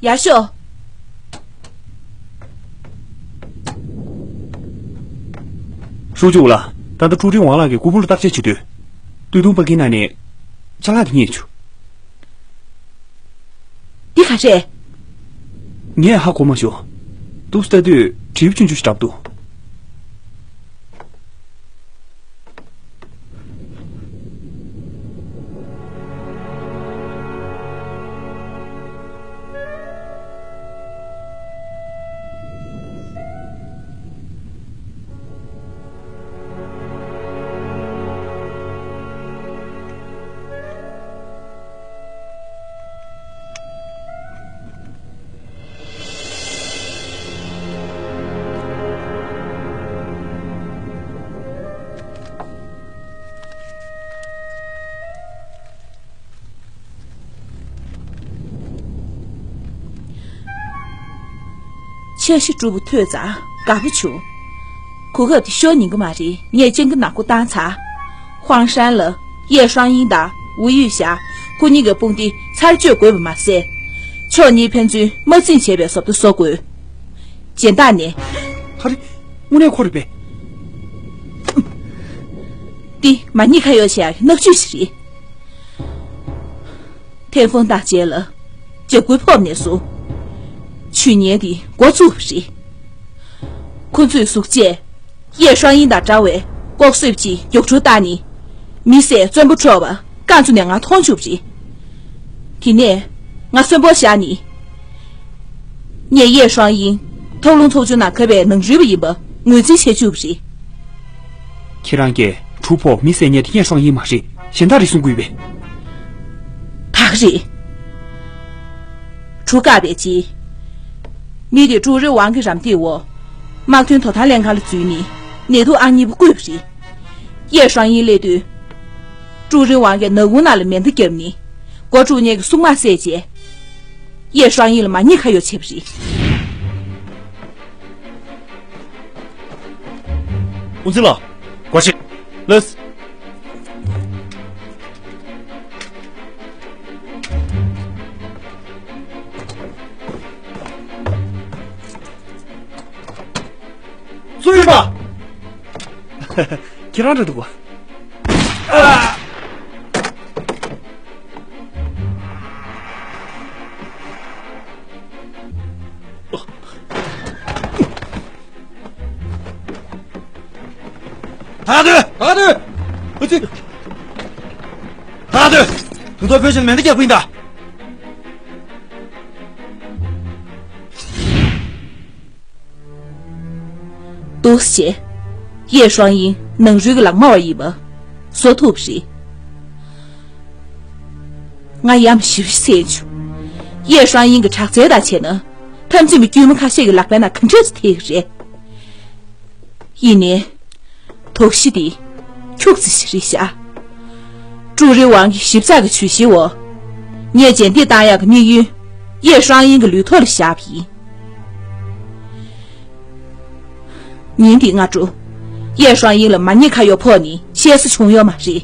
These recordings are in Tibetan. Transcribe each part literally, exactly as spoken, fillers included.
ཡར་ཤོག་ཧྲུའུ་ཅུའུ་ལགས། ད་ལྟ་ཀྲུའུ་ཀྲིན་ཝང་ལགས་ཀྱིས་སྐུ་ཕུང་ལ་བརྟག་དཔྱད་བྱེད་དུས། སྟོད་ཐུང་པ་ཀིན་ནང་ནས་ཅ་ལག་དེ་རྙེད་བྱུང་། འདི་ག་རེད། ངས་ཧ་གོ་མ་བྱུང་། འདུག་སེ་ལྟ་དུས་དྲེའུ་ཆུང་ཆུང་ཞིག་འདྲ་པོ་འདུག་འཆར་གཞི་གྲུབ་པ་ཐོས་ཙང་དགའ་པོ་བྱུང་། གོ་སྐབས་དེ་ཤོར་ཉན་གི་མ་རེད། ངས་སྤྱང་ཀི་ནག་པོ་བཏང་ཚར། ཧུའང་ཧྲན་ལ་ཡེ་ཧྲང་ཡིན་དང་ཝུའུ་ཡུས་ཞ། ཁོ་གཉིས་ཀྱི་དཔུང་སྡེ་ཚར་གཅོད་དགོས་པ་མ་ཟད། ཕྱོགས་གཉིས་ཕན་ཚུན་དམག་འཛིང་བྱེད་པའི་བཟོ་ལྟ་བཟོ་དགོས། སྦྱིན་བདག་ནས། ག་རེ། དངོས་གནས་ཁོ་རེད་པས། འདི་མ་ཉེས་ཁ་གཡོགས་བྱེད་ཡག་གི་མནར་གཅོད་ཞིག་རེད། ཐན་ཧྥུང་དང་རྗེས་ལ་འཇབ་རྒོལ་ཕོག་ནས་བཟུང་། ཇུས་ངན་འདི་འགོ་བཙུགས་པ་རེད། ཁོ་ཚོས་གཟུགས་བྱད་ཡེ་ཧྲང་ཡིན་དང་འདྲ་བའི་ལྐོག་གསོད་ཀྱི་རྒྱུགས་སྤྲོད་བཏང་ནས། མི་བསད་བཙོན་པོ་འཕྲོག་པ་རྐང་བཙུགས་ནས་ང་མཐོང་བཅུག་པ་རེད། དེ་ནས་ང་གསོན་པོར་བཞག་ནས། ངས་ཡེ་ཧྲང་ཡིན་ཐོག་ལུང་ཚོགས་ཆུང་ནང་ག་པའི་ནང་རུལ་བ་ཡིན་པ་ངོས་འཛིན་བྱེད་བཅུག་པ་རེད། ཁྱེད་རང་གིས་གྲུ་ཕོག་མི་བསད་མཁན་དེ་ཡེ་ཧྲང་ཡིན་མ་རེད། གཞན་དག་རེད་གསུང་གི་ཡོད་པས། ག་ག་རེད། གྲུ་བཀག་པའི་རྗེས། མི་དེ་ཀྲུའུ་རེན་ཝང་གི་རམ་འདེགས་འོག་དམག་དོན་དོ་དམ་ལྷན་ཁང་ལ་འཛུལ་ནས་ནད་དུག་ཨང་གཉིས་པ་བརྐུས་པ་རེད། ཡེ་ཧྲང་ཡིན་སླེབས་དུས། ཀྲུའུ་རེན་ཝང་གིས་ནག་ཁུང་ནང་ལ་མེ་མདའ་བརྒྱབ་ནས་སྒོ་དཀྲུག་མཁན་གྱི་སྲུང་དམག་བསད་རྗེས། ཡེ་ཧྲང་ཡིན་ལ་མ་ཉེས་ཁ་གཡོགས་བྱས་པ་རེད། ཨུ་ཛི་ལགས། སྒོ་ཕྱེ། ལགས། སུ་ཡིན་པ། ཁྱེད་རང་འདྲ་འདུག་ག་ཐག་དུ། ཐག་དུ། ཨ་ཙི། ཐག་དུ། དུང་ཐོག་བོད་ཆེན་མེ་མདའ་རྒྱག་པ་ཡིན་ད། འདུག་སེ་བྱས། ཡེ་ཧྲང་ཡིན་ནང་རུལ་གྱི་ལག་དམར་བ་ཡིན་པ་བཟོ་ཐུབ་པ་རེད། ང་ཡ་མ་ཞེ་པོ་ཅིག་འཚལ་བྱུང་། ཡེ་ཧྲང་ཡིན་གྱི་དྲག་རྩལ་དང་བྱས་ན་འཐབ་འཛིང་པ་དཀྱུས་མ་ཁ་ཤས་ཀྱི་ལག་པའི་ནང་ག་འདྲས་སེ་ཐེག་གི་རེད། ཡིན་ནའི། དོགས་གཞི་འདི་འཁྱུག་ཙམ་ཞིག་རེད་ཤག་ཀྲུའུ་རེན་ཝང་གི་ཞིབ་ཚགས་ཀྱི་ཇུས་གཞིའི་འོག་ངས་རྗེས་འདེད་བཏང་ཡག་གི་དམིགས་ཡུལ་ཡེ་ཧྲང་ཡིན་གྱི་ལུས་ཐོག་ལ་བཞག་པ་ཡིན། ཉིན་འདི་སྔ་དྲོ། ཡེ་ཧྲང་ཡིན་ལ་མ་ཉེས་ཁ་གཡོགས་ཕོག་ནས་བཤད་ས་བྱུང་ཡོད་མ་རེད།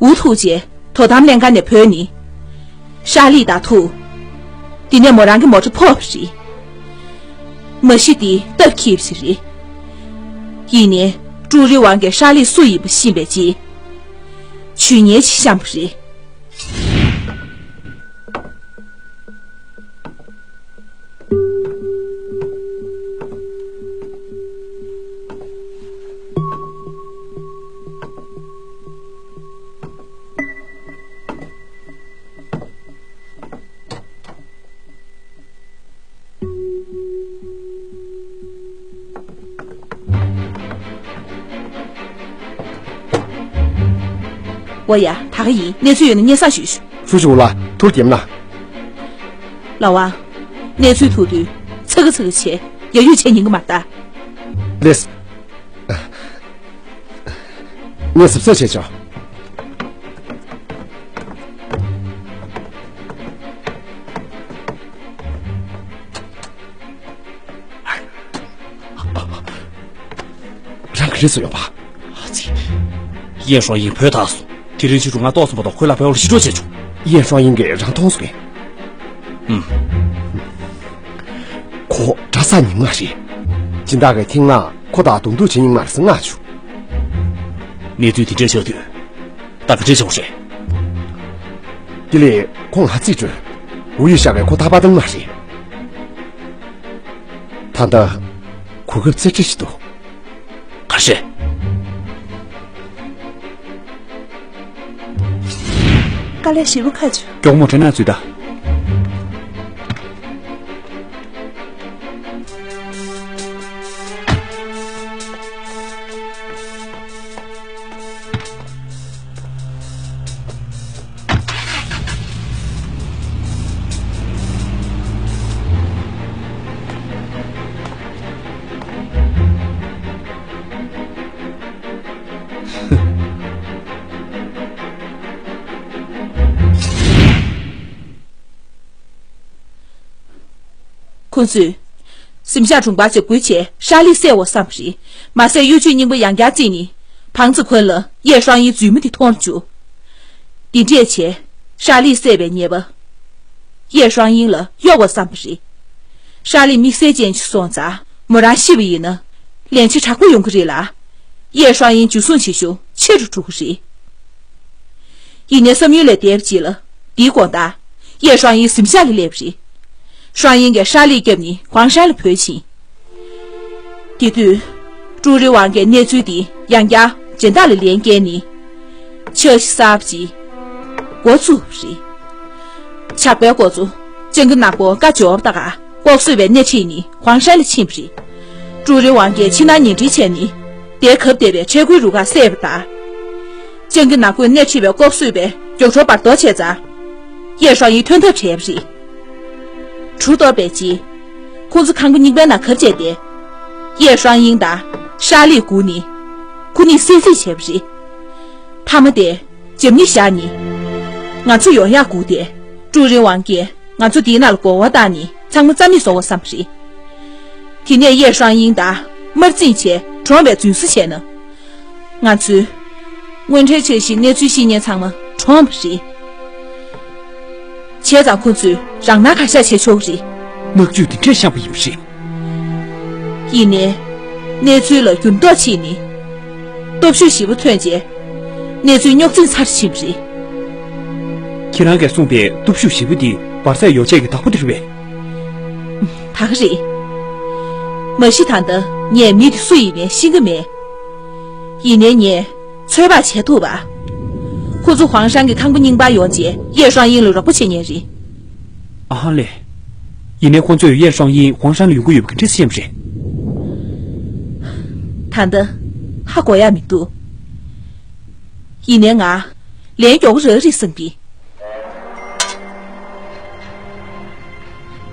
ཝུའུ་ཐུའུ་ཅེ་དོ་དམ་ལྷན་ཁང་ནས་བྲོས་ནས། ཧྲ་ལི་དང་ཐུག་དེ་ནས་མོ་རང་གི་མོ་ཊ་ཕོག་པ་རེད། མ་གཞི་དེ་སྟབས་འཁེལ་བ་ཞིག་རེད། ཡིན་ནའི་ཀྲུའུ་རེན་ཝང་གིས་ཧྲ་ལི་སུ་ཡིན་པ་ཤེས་པའི་རྗེས། ཇུས་ངན་ཅིག་བཤམས་པ་རེད། འོ་ཡ། ད་ག་ཡིན། གནས་ཚུལ་ཡོད་ན་སྙན་སེང་ཞུས་ཤོག་ཧྥུ་ཞུ་ལ་ཐུགས་རྗེ་གནང་། ལགས་འོང་། གནས་ཚུལ་ཐུག་དུས་ཚ་གི་ཚ་གི་བྱས། ཡ་ཡུས་བྱས་ཉན་གི་མ་རེད་ད། ལགས། ངས་གཟབ་གཟབ་བྱས་ཆོག་རང་གི་རིས་སུ་ཡོང་པ། ཨ་ཙི། ཡེ་ཧྲོང་ཡིན་བུད་ཐལ་སོང་། དེ་རིང་ཕྱི་དྲོ་ང་ལྟོགས་སོང་བ་དང་ཁོའི་ལག་པའི་འོག་ལ་ཤི་འགྲོ་བྱས་བྱུང་། ཡེ་ཧྲོང་ཡིན་གྱིས་རང་མཐོང་སོང་གི། ཨུམ། ཁོ་གྲྭ་ས་ཉི་མ་རེད། སྦྱིན་བདག་གིས་ཐེངས་མང་ཁོ་དང་གདོང་ཐུག་བྱེད་མྱོང་མ་རེད་ཟེར་བསྔགས་བྱུང་། གནས་ཚུལ་དེ་འདྲ་ཆགས་དུས། ད་ག་འདྲ་བྱུང་རེད། དེ་ལས་ཁོང་ཧ་ཙི་བྲོས། ཝུ་ཡུས་ཤ་གིས་ཁོ་ཐར་པ་བཏང་མ་རེད། ད་ལྟ་གོ་སྐབས་རྩེ་གྲས་ཤིག་འདུག་ག་རེ། དཀའ་ལས་ཞེ་པོ་ཁག་བྱུང་། མགྱོགས་མོ་དྲན་ན་ཚུད་ད། ཁོ་ཚོས་གཟིམ་ཤག་དྲུང་འཕར་འཇབ་རྒོལ་བྱས་ཧྲ་ལི་བསད་འོ་བསམ་པ་རེད། མ་ཟད་གཡོ་ཇུས་རྙིང་པ་ཡང་བསྐྱར་བརྩིས་ནས་བང་ཙི་ཁོན་ལ་ཡེ་ཧྲང་ཡིན་རྫུན་མ་དེ་མཐོང་རུ་བཅུག་འདི་འདྲས་བྱས་ཧྲ་ལི་བསད་པའི་ཉེས་པ་ཡེ་ཧྲང་ཡིན་ལ་གཡོག་པ་བསམ་པ་རེད། ཧྲ་ལི་དམིགས་བསལ་ཅན་ཞིག་སོང་ཙང་མོ་རང་ཤི་བ་ཡིན་ན་ལན་ཆ་དྲག་པོ་ཡོང་གི་རེད་ལ། ཡེ་ཧྲང་ཡིན་འཇུ་བཟུང་བྱེད་ཤུགས་ཆེ་རུ་འགྲོ་གི་རེད། ཡིན་ནའི་བསམ་ཡུལ་ལས་འདས་པ་ཅིག་ལ། འདིའི་དགོང་དག་ཡེ་ཧྲང་ཡིན་གཟིམ་ཤག་ལ་སླེབས་རེད། ཧྲང་ཡིན་གྱིས་ཧྲ་ལི་བརྒྱབ་ནས་ཧུའང་ཧྲན་ལ་བྲོས་ཕྱིན། དེ་དུས་ཀྲུའུ་རི་ཝང་གིས་གནས་ཚུལ་འདི་ཡང་བསྐྱར་སྦྱིན་བདག་ལ་ལན་བསྐྱལ་ནས་ཕྱག་ཞིག་གསར་པ་ཅིག་འགོ་བཙུགས་པ་རེད། ཇག་པའི་འགོ་གཙོ་ཅང་གི་ནག་པོ་བཀའ་འབྱོར་བ་དག་ལྐོག་གསོད་པའི་སྣེ་ཁྲིད་ནས་ཧུའང་ཧྲན་ལ་ཕྱིན་པ་རེད། ཀྲུའུ་རི་ཝང་གིས་ཕྱི་ནང་ཉེ་འབྲེལ་བྱས་ནས་དེའི་གབ་བསྡད་པའི་འཕྲལ་མཁོའི་རུ་ཁག་བསད་པ་དང་། ཅང་གི་ནག་པོས་སྣེ་ཁྲིད་པའི་ལྐོག་གསོད་པའི་མགྱོགས་འཕྲོ་བར་དོ་བྱས་ཙང་། ཡེ་ཧྲང་ཡིན་ཐོན་ཐབས་བྲལ་བ་རེད། གྲུ་གཏོར་པའི་རྗེས། ཁོང་ཚོ་ཁང་པ་རྙིང་པའི་ནང་གབ་བྱས་ཏེ། ཡེ་ཧྲང་ཡིན་དང་ཧྲ་ལི་བསྒུགས་ནས་ཁོ་གཉིས་བསད་རྩིས་བྱས་པ་རེད། མཐའ་མ་དེ་འཇབ་རྙི་བཞག་ནས་ང་ཚོ་ཡོང་ཡག་སྒུག་སྟེ། ཀྲུའུ་རིན་ཝང་གིས་ང་ཚོ་འདིའི་ནང་ལ་གོ་བ་བཏང་ནས་ཚང་མ་རྩ་མེད་བཟོ་བ་བསམ་པ་རེད། དེ་ནས་ཡེ་ཧྲང་ཡིན་དང་དམར་འཛིང་བྱས་གྲོངས་པའི་རྫུན་བཟོ་བྱས་ན། ང་ཚོས་དངོས་འབྲེལ་འཆར་གཞིའི་གནས་ཚུལ་ཤེས་མཁན་ཚང་མ་གྲོངས་པ་རེད། བྱས་ཙང་ཁོ་ཚོས་རང་སྣང་གང་ཤར་བྱས་ཆོག་གི་རེད། མནར་གཅོད་འདི་འདྲས་བཤམས་པ་ཡིན་པ་རེད། ཡིན་ནའི། གནས་ཚུལ་ལ་འགྱུར་ལྡོག་ཕྱིན་ནས། སྟོབས་ཤུགས་ཞེ་པོ་ཐོན་རྗེས། གནས་ཚུལ་རྙོག་འཛིང་ཚ་རུ་ཕྱིན་པ་རེད། ཁྱེད་རང་གིས་གསུངས་པའི་སྟོབས་ཤུགས་ཞེ་པོ་འདི་འབར་རྫས་ཡོ་བྱད་ཀྱི་བདག་པོ་དེ་རེད་པས། ད་ག་རེད། མ་གཞི་ད་ལྟ་ངས་མི་དེ་སུ་ཡིན་མིན་ཤེས་ཀྱི་མེད། ཡིན་ནའི་ངས་ཚོད་དཔག་བྱས་ཐུབ་པ། ཁོ་ཚོ་ཧུའང་ཧྲན་གྱི་ཁང་པ་རྙིང་པར་ཡོང་རྗེས་ཡེ་ཧྲང་ཡིན་ལ་རོགས་པ་བྱེད་མཁན་རེད། ཨ་ཧ་ལེ། ཡིན་ནའི་ཁོ་ཚོས་ཡེ་ཧྲང་ཡིན་ཧུའང་ཧྲན་ལ་ཡོང་གི་ཡོད་པའི་ག་འདྲས་ཤེས་པ་རེད། ད་ལྟ་ཧ་གོ་ཡ་མི་འདུག་ཡིན་ནའི་ང་ལན་མགྱོགས་པོ་རག་རེད་བསམ་གི།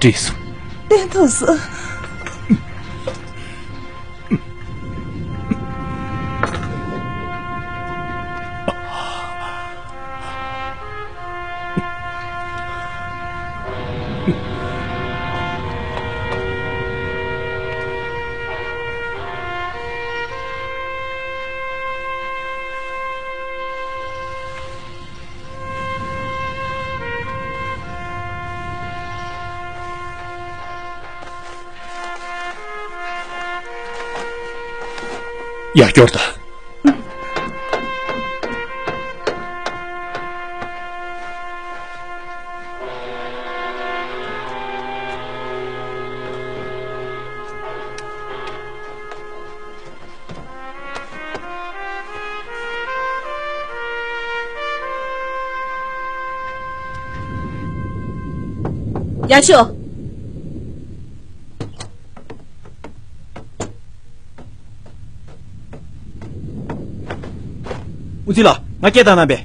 འགྲིག་སོང་། བརྟན་ཐུབ་སོང་། ཡར་སྐྱོར་དང་། ཡར་ཤོག་ཨུ་ཙི་ལགས། ང་སྐད་བཏང་གནང་པས།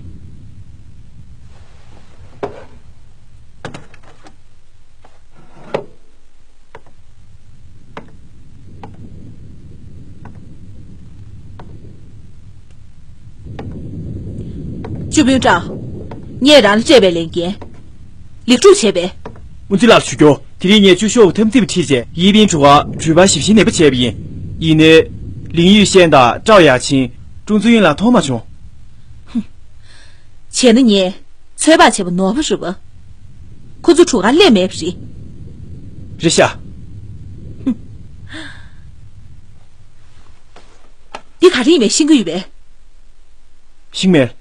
ཅུ་པིན་ཀྲའོ། ངས་རང་ལ་སྤྲད་པའི་ལས་འགན་ལེགས་གྲུབ་བྱས་པས། ཨུ་ཙི་ལགས་ཞུ་རྒྱུ། དེ་རིང་ངས་ཅུ་ཤོའུ་འཐབ་འཛིང་པ་ཁྲིད་བྱས་ཡི་པིན་གྲུ་ཁ་འགྲུལ་པ་ཞིབ་བཤེར་ནན་པོ་བྱས་པ་ཡིན། ཡིན་ནའི། ལིང་ཡུས་ཤན་དང་ཀྲའོ་ཡ་ཆིན། ཀྲུང་ཙུའུ་ཡིན་ལ་མཐོང་མ་བྱུང་། བྱས་ན་ངས་ཚོད་དཔག་བྱས་པ་ནོར་བ་རེད་པ། ཁོ་ཚོ་གྲུ་ཁར་སླེབས་མེད་པ་རེད། རེད་ཤག་འདི་ག་རེ་ཡིན་མིན་ཤེས་ཀྱི་ཡོད་པས། ཤེས་མེད།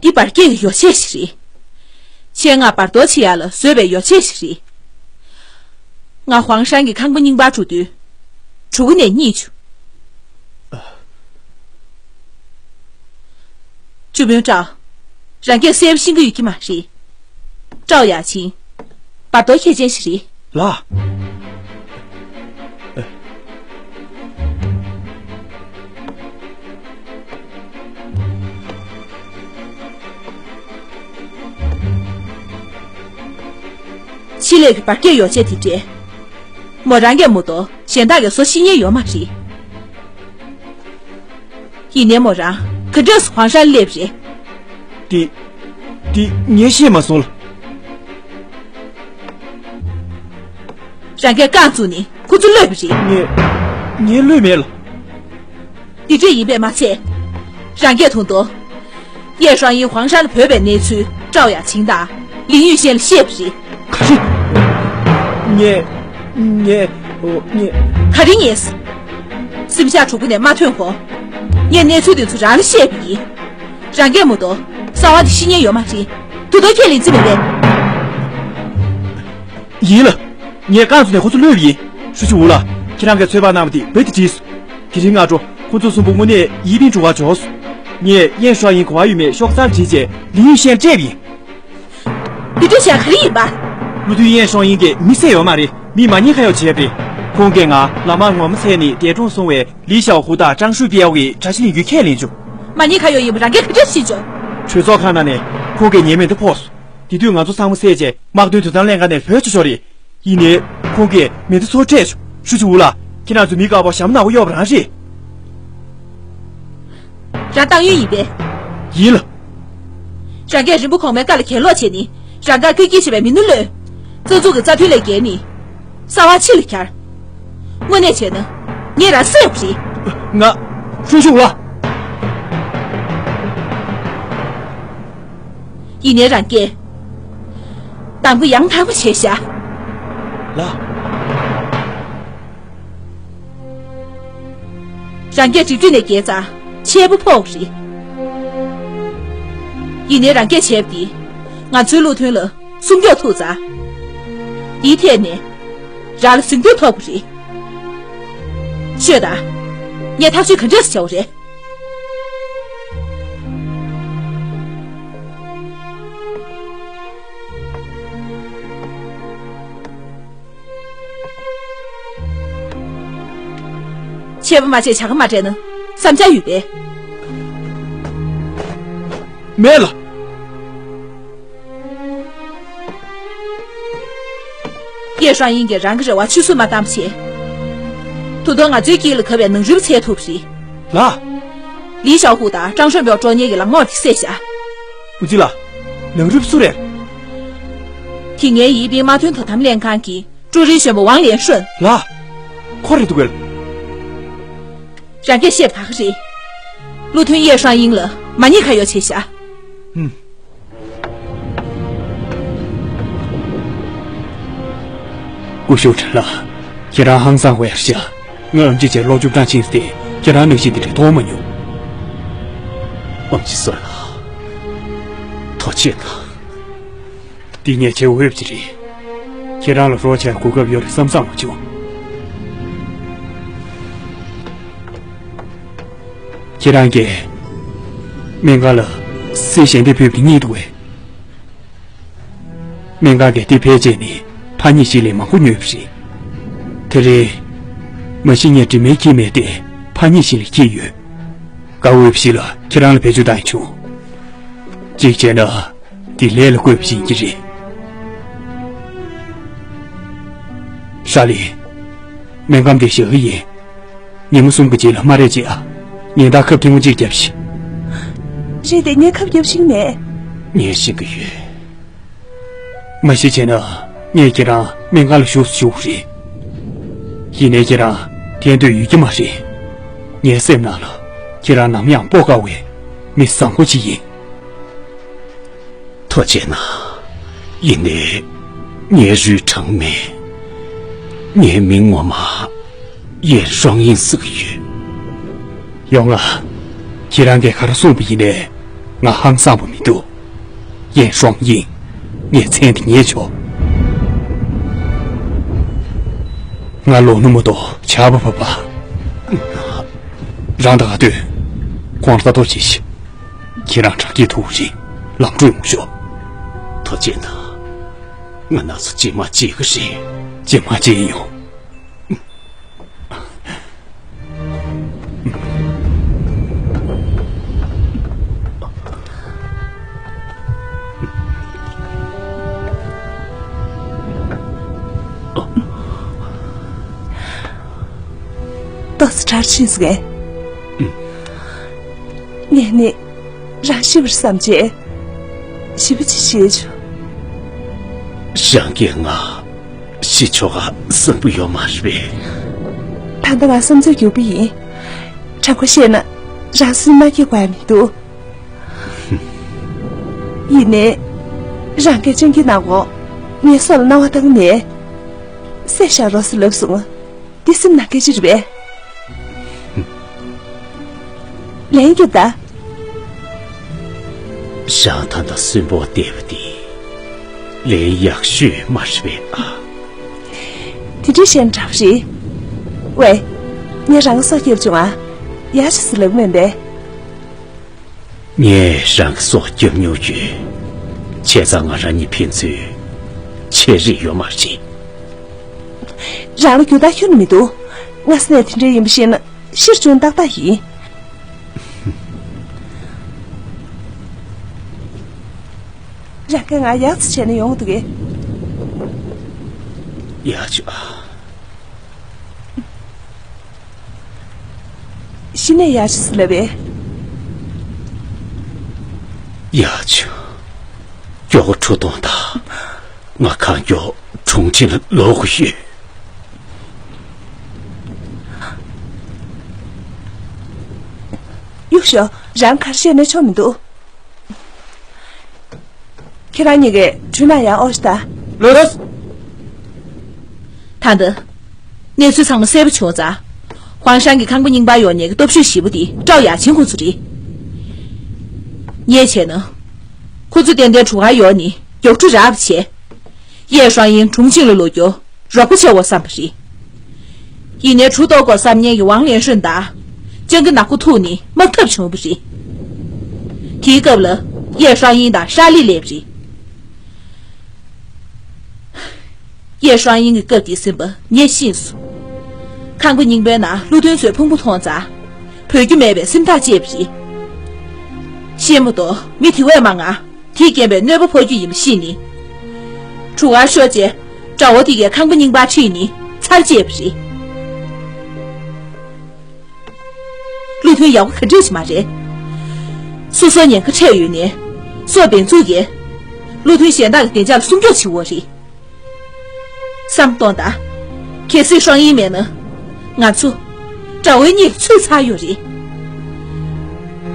འདི་འབར་གས་ཀྱི་ཡོ་བྱད་ཞིག་རེད། ཆེད་མངགས་འབར་གཏོར་བྱེད་ཡག་ལ་བཟོས་པའི་ཡོ་བྱད་ཞིག་རེད། ང་ཧུའང་ཧྲན་གྱི་ཁང་པ་རྙིང་པར་འགྲོ་དུས། གྲུ་ཁ་ནས་རྙེད་བྱུང་། ཅུ་པིན་ཀྲའོ། རང་སྐད་གསལ་པོ་ཤེས་ཀྱི་ཡོད་ཀྱི་མ་རེད། ཀྲའོ་ཡ་ཆིན། འབར་གཏོར་མཁས་ཅན་ཞིག་རེད། ལགས། ཕྱི་ལོགས་ཀྱི་འབར་གས་ཡོ་བྱད་དེ་འདྲས། མོ་རང་གིས་མ་གཏོགས་གཞན་དག་གིས་བཟོ་ཤེས་མཁན་ཡོད་མ་རེད། ཡིན་ནའི་མོ་རང་ག་འདྲས་སུ་ཧུའང་ཧྲན་སླེབས་རེད། དེ། དེ་ངས་ཤེས་མ་སོང་ལ། རང་གིས་རྐང་བཙུགས་ནས་ཁོ་ཚོ་གློད་པ་རེད། ངས། ངས་གློད་མེད་ལ། འདི་འདྲས་ཡིན་པས་མ་ཚད། རང་གིས་ད་དུང་། ཡེ་ཧྲང་ཡིན་ཧུའང་ཧྲན་ལ་བོས་པའི་གནས་ཚུལ་ཀྲའོ་ཡ་ཆིན་དང་ལིང་ཡུས་ཤན་ལ་བཤད་པ་རེད། ག་རེ། ངས། ངས། ཨོ། ངས། ག་རེ་ངས། གཟིམ་ཤག་གྲུ་ཁ་ནས་མ་ཐོན་གོང་། ངས་གནས་ཚུལ་དེ་ཚོ་རང་ལ་བཤད་པ་ཡིན། རང་གིས་མ་གཏོགས་གསང་བ་དེ་ཤེས་མཁན་ཡོད་མ་རེད། ད་དུང་ཁས་ལེན་རྩིས་མེད་པས། ཡིན་ལ། ངས་རྐང་བཙུགས་ནས་ཁོ་ཚོ་གློད་པ་ཡིན། ཧྲུའུ་ཅི་ཝུ་ལགས། ཁྱེད་རང་གིས་ཚོད་དཔག་གནང་བ་དེ་རྦད་དེ་འགྲིག་སོང་། དེ་རིང་སྔ་དྲོ་ཁོ་ཚོ་གསུམ་པོ་དངོས་གནས་ཡི་པིན་གྲུ་ཁར་འབྱོར་སོང་། ངས་ཡེ་ཧྲང་ཡིན་ག་པར་ཡོད་མེད་ཤོག་རྩར་བྲིས་རྗེས་ལིང་ཡུས་ཤན་སྤྲད་པ་ཡིན། འདི་འདྲ་བྱས་ག་རེ་ཡིན་པ། བློ་མཐུན་ཡེ་ཧྲང་ཡིན་གྱིས་མི་བསད་ཡོད་མ་རེད། མི་མ་ཉེས་ཁ་གཡོགས་བྱས་པ་རེད། ཁོང་གིས་ང་ལམ་བར་ངོ་མ་བཙལ་ནས་འདས་གྲོངས་སོང་བའི་ལི་ཞའོ་ཧུ་དང་ཀྲང་ཧྲུའུ་པིའོ་གི་དགྲ་ཤ་ལེན་རྒྱུ་ཁས་ལེན་བྱུང་། མ་ཉེས་ཁ་གཡོགས་ཡིན་པ་རང་གིས་ག་འདྲ་ཤེས་བྱུང་། གྲོས་ཚོགས་ཁང་ནང་ནས་ཁོང་གི་ཉེས་མིང་དེ་ཕོག་སོང་། དེ་དུས་ང་ཚོ་ཚང་མ་བསད་རྗེས་དམག་དོན་དོ་དམ་ལྷན་ཁང་ནས་ལྷོད་ཆོག་ཆོག་རེད། ཡིན་ནའི། ཁོང་གིས་མེ་མདའ་ཚུར་སྤྲད་བྱུང་། ཧྲུའུ་ཅི་ཝུ་ལགས། ཁྱེད་རང་ཚོ་མི་དཀར་པོ་ཞྭ་མོ་ནག་པོ་གཡོགས་པ་རང་རེད། རང་ཏང་ཡོན་ཡིན་པས། ཡིན་ལ། རང་གིས་རིན་པོ་གོང་མའི་བཀའ་ལ་གྱེན་ལོག་བྱས་ནས་རང་དགར་བཀོད་སྒྲིག་བྱས་པའི་མི་སྣ་གློད། རྩ་འཛུགས་ཀྱི་རྩ་དོན་ལས་འགལ་ནས། གསང་བ་ཕྱི་ལ་གྱར། དངོས་གནས་བྱས་ན། ངས་རང་བསད་པ་རེད། ང་། ཧྲུའུ་ཅི་ཝུ་ལགས། ཡིན་ནའི་རང་གིས། གདམ་ག་ཡང་དག་པ་བྱས་ཤག་ལགས། རང་གིས་འགྲིག་འགྲིག་ནས་བརྒྱལ་ཙང་ཆད་པ་ཕོག་པ་རེད། ཡིན་ནའི་རང་གིས་བྱས་པ་འདིས་ང་ཚོའི་བློ་མཐུན་ལ་སྲུང་སྐྱོབ་ཐུབ་ཙང་། འདིའི་ཐད་ནས་རང་ལ་གཟེངས་བསྟོད་ཐོབ་པ་རེད། ཤོད་དང་། ངས་ཐག་གཅོད་ག་འདྲས་སེ་བྱ་བ་རེད། ཆད་པ་མ་བྱས་བྱ་དགའ་མ་སྤྲད་ན་བསམ་འཆར་ཡོད་པས། མེད་ལ། ཡེ་ཧྲང་ཡིན་གྱིས་རང་གི་རེ་བ་ཆུད་ཟོས་མ་བཏང་བ་བྱས། ད་དུང་ང་ཚོའི་དཀྱིལ་ལ་གབ་པའི་ནང་རུལ་པ་འཚོལ་ཐུབ་པ་རེད། ལགས། ལི་ཞའོ་ཧུ་དང་ཀྲང་ཧྲོན་པའོ་སྤྲོ་ཉེ་གི་ལག་ངོར་དེ་བསད་བཞག་ཨུ་ཙི་ལགས། ནང་རུལ་པ་སུ་རེད། དེ་སྔའི་ཡི་པིན་དམག་དོན་དོ་དམ་ལྷན་ཁང་གི་ཀྲུའུ་རིན་གཞོན་པ་ཝང་ལིན་ཧྲོན། ལགས། ཁོ་རེད་འདུག་གས། རང་གིས་བཤད་པ་ད་ག་རེད། བློ་མཐུན་ཡེ་ཧྲང་ཡིང་ལ་མ་ཉེས་ཁ་གཡོགས་བྱས་ཤག་ཧུམ། སྐུ་ཞབས་ཁྲིན་ལགས། ཁྱེད་རང་ཧང་སང་དགོས་ཡ་ཤག་ང་ཨེམ་ཆི་བྱས་ལོ་བཅུ་གྲངས་ཕྱིན་ཏེ་ཁྱེད་རང་ནང་བཞིན་དེ་འདྲ་མཐོང་མ་མྱོང་། ཨེམ་ཆི་བཟོ་ལགས། ཐུགས་རྗེ་གནང་། འདི་ངས་བྱེད་འོས་པ་ཅིག་རེད། ཁྱེད་རང་ལ་རོགས་བྱ་གོ་སྐབས་ཡོད་རེད་བསམ་བསམ་མ་བྱུང་། ཁྱེད་རང་གིས་སྨན་ཁང་ལ་གསེར་ཞལ་འདེབས་ཕུལ་བ་དེ་རྙེད་འདུག་གས། སྨན་ཁང་གིས་དེ་ཕལ་ཆེར་ནི་ཕ་མྱེས་ཤིག་ལས་མང་པོ་ཉོས་པ་རེད། དེ་རིང་མ་གཞི་ངས་དྲི་མེད་ཁྱེར་མེད་དེ་ཕ་མྱེས་ཤིག་ལས་ཁྱེར་ཡོད། དགའ་འོས་པ་ཞིག་ལ་ཁྱེད་རང་ལ་བེད་སྤྱོད་བཏང་ཡིན་བྱུང་། གཅིག་བྱས་ན། དེ་ལས་ལ་བཀོད་པ་ཡིན་གྱི་རེད། ཧྲ་ལི། སྨན་ཁང་འདི་བཞག་གི་ཡིན། ཉིན་མོ་གསུམ་གྱི་རྗེས་ལ་སྨ་རས་བྱེད་ཨ། ཉིན་ལྟར་ཁབ་ཐེངས་མ་གཅིག་བརྒྱབ་ཤིག་རེད་དེ་ངས་ཁབ་རྒྱབ་ཤེས་ཀྱི་མེད། ངས་ཤེས་ཀྱི་ཡོད། མ་གཞི་བྱས་ན་ངས་ཁྱེད་རང་སྨན་ཁང་ལ་ཞུགས་སུ་ཞུགས་རེད། ཡིན་ནའི་ཁྱེད་རང་ཐལ་འདོད་ཡོད་ཀྱི་མ་རེད། ངའི་སེམས་ནང་ལ་ཁྱེད་རང་ནམ་ཡང་སྤོ་དཀའ་བའི་མི་བཟང་པོ་ཅིག་ཡིན། ཐུགས་རྗེ་གནང་། ཡིན་ནའི་ངའི་རུས་གྲངས་མེད། ངའི་མིང་ངོ་མ་ཡན་ཧྲང་ཡིན་ཟེར་གྱི་ཡོད། ཡོང་ང་། ཁྱེད་རང་གིས་ག་རེ་གསུངས་པ་ཡིན་ནའི་ང་ཧང་སངས་པ་མི་འདུག་ཡན་ཧྲང་ཡིན། ངས་མཚན་དེ་ངེས་ཆོག་ང་ལོ་ནུ་མོ་དོ་ཆར་པ་བབས་པ། རང་དང་ག་དུས་ཁོང་ལྟ་རྟོག་བྱེད་ཤིག་ཁྱེད་རང་དྲག་སྐྱེད་ཐུག་རིང་ལམ་འགྲོ་ཡོང་ཤོག་ཐུགས་རྗེ་གནང་། ང་ན་ཚོ་ཇེ་མང་ཇེ་གི་རེད། ཇེ་མང་ཇེ་ཡིན་ཡོང་། ཏོག་ཙམ་གྲར་ཕྱིན་སོང་ངས། ངས་ནི་རང་ཤི་བར་བསམ་བྱས། ཞེ་པོ་ཅིག་ཞེད་བྱུང་། རང་གིས་ང་ཤི་ཆོག་ག་བསམ་གྱི་ཡོད་མ་རེད་པས། ད་ལྟ་ང་བསམ་ཚུལ་རྒྱུག་པ་ཡིན། དྲང་པོ་བཤད་ན་རང་སེམས་མ་སྐྱིད་དགོས་ཡ་མི་འདུག་ཡིན་ནའི། རང་གིས་སྤྱང་ཀི་ནག་པོ་ངའི་སོ་ལ་སྣང་བ་བཏང་ནས། བསད་བཞག་རོགས་ཟེར་ལབ་སོང་། འདི་སེམས་ནང་སྐད་ཆ་རེད་པས། ལན་རྒྱོབ་ད། ཞང་ཐང་དང་སུན་པོ་བལྟས་པ་དེ་ལན་ཡག་ཤོས་མ་རེད་པས་ཨ། དེ་འདྲའི་བཤད་ན་དྲག་པ་རེད། ཝེ། ངས་རང་སྲོག་སྐྱབས་བྱུང་ཨ། ཡག་ཤོས་ཟེར་ལབ་མིན་པས། ངས་རང་གི་སྲོག་སྐྱབས་མྱོང་ཡོད། བྱས་ཙང་ང་རང་གཉིས་ཕན་ཚུན་ཆད་རེད་ཡོད་མ་རེད། རང་ལ་རྒྱུ་དག་ཁྱོན་ནས་མི་འདུག་ང་ས་ནས་དེ་འདྲ་ཡིན་པ་ཤེས་ན་ཤི་རུ་བྱུང་ཏག་ཏག་ཡིན། རང་གིས་ང་ཡག་ཙི་བྱས་ན་ཡོང་འདུག་གས། ཡག་བྱུང་ཨ། གཞི་ནས་ཡག་ཤོས་ལབ་པས། ཡག་བྱུང་། མགྱོགས་པོ་འཕྲོ་གཏོང་དང་། ང་གང་མགྱོགས་གྲོང་ཁྱེར་ལ་ལོག་དགོས་ཡོད། གཡུག་ཞོག་རང་གར་བཤད་ན་ཆོག་མི་འདུག་ཁྱེད་རང་གཉིས་ཀས་གྲུ་ནང་ཡར་ཨོ་ཤི་ད། ལོས། ད་འདི། གནས་ཚུལ་ཚང་མ་གསལ་པོ་བྱུང་ཙང་། ཧུང་ཧྲན་གྱི་ཁང་པ་རྙིང་པར་ཡོད་མཁན་གྱི་སྟོབས་ཤུགས་ཞེ་པོ་དེ་ཀྲའོ་ཡ་ཆིན་ཁོང་ཚོ་རེད། ངས་བྱས་ན། ཁོ་ཚོ་ཏན་ཏན་གྲུ་ཁར་ཡོང་ནས་མགྱོགས་གྲུ་རག་པ་བྱས། ཡེ་ཧྲང་ཡིན་གྲོང་ཁྱེར་ལ་ལོག་རྒྱུ་རོགས་པ་བྱེད་དགོས་བསམ་པ་རེད། ཡིན་ནའི་གྲུ་གཏོར་དགོས་བསམ་མཁན་གྱི་ཝང་ལེན་ཧྲུན་དང་། སྤྱང་ཀི་ནག་པོ་ཐུག་ནས་དམག་འཐབ་བྱུང་བ་རེད། དེའི་སྐབས་ལ་ཡེ་ཧྲང་ཡིན་དང་ཧྲ་ལི་སླེབས་རེད། ཡེ་ཧྲང་ཡིན་གྱི་སྐབས་དེའི་སེམས་པ་ངས་ཤེས་སོང་། ཁང་པ་རྙིང་པའི་ནང་ཀླུ་ཐུན་ཚོས་ཕུང་པོ་མཐོང་ཙང་། བོད་རྒྱུ་མེད་པའི་སེམས་ཐག་བཅད་པ་རེད། ཤེས་མ་གཏོགས་མི་དེ་བས་མང་ང་། དེས་རྐྱེན་པས་གནོད་པ་ཕོག་རྒྱུ་ཡིན་པ་ཤེས་ནས། གྲུ་ཁར་ཤོར་རྗེས་དགྲ་བོ་དེ་གའི་ཁང་པ་རྙིང་པར་ཁྲིད་ནས་ཚར་བཅད་པ་རེད། ཀླུ་ཐུན་ཡག་པོ་ག་འདྲས་ཅིག་མ་རེད། སོ་སོར་ཉེན་ཁ་འཕྲད་ཡོད་ནའི། སྲོག་འབེན་འཛུགས་ཀྱིས། ཀླུ་ཐུན་གཞན་དག་གི་བདེ་འཇགས་ལ་སྲུང་སྐྱོབ་བྱེད་འོ་རེད། བསམ་གཏོང་དང་། གལ་སྲིད་ཧྲང་ཡིན་མེད་ན། ང་ཚོ། དགྲ་བོའི་གཉིད་ཚུད་ཚར་ཡོད་རེད།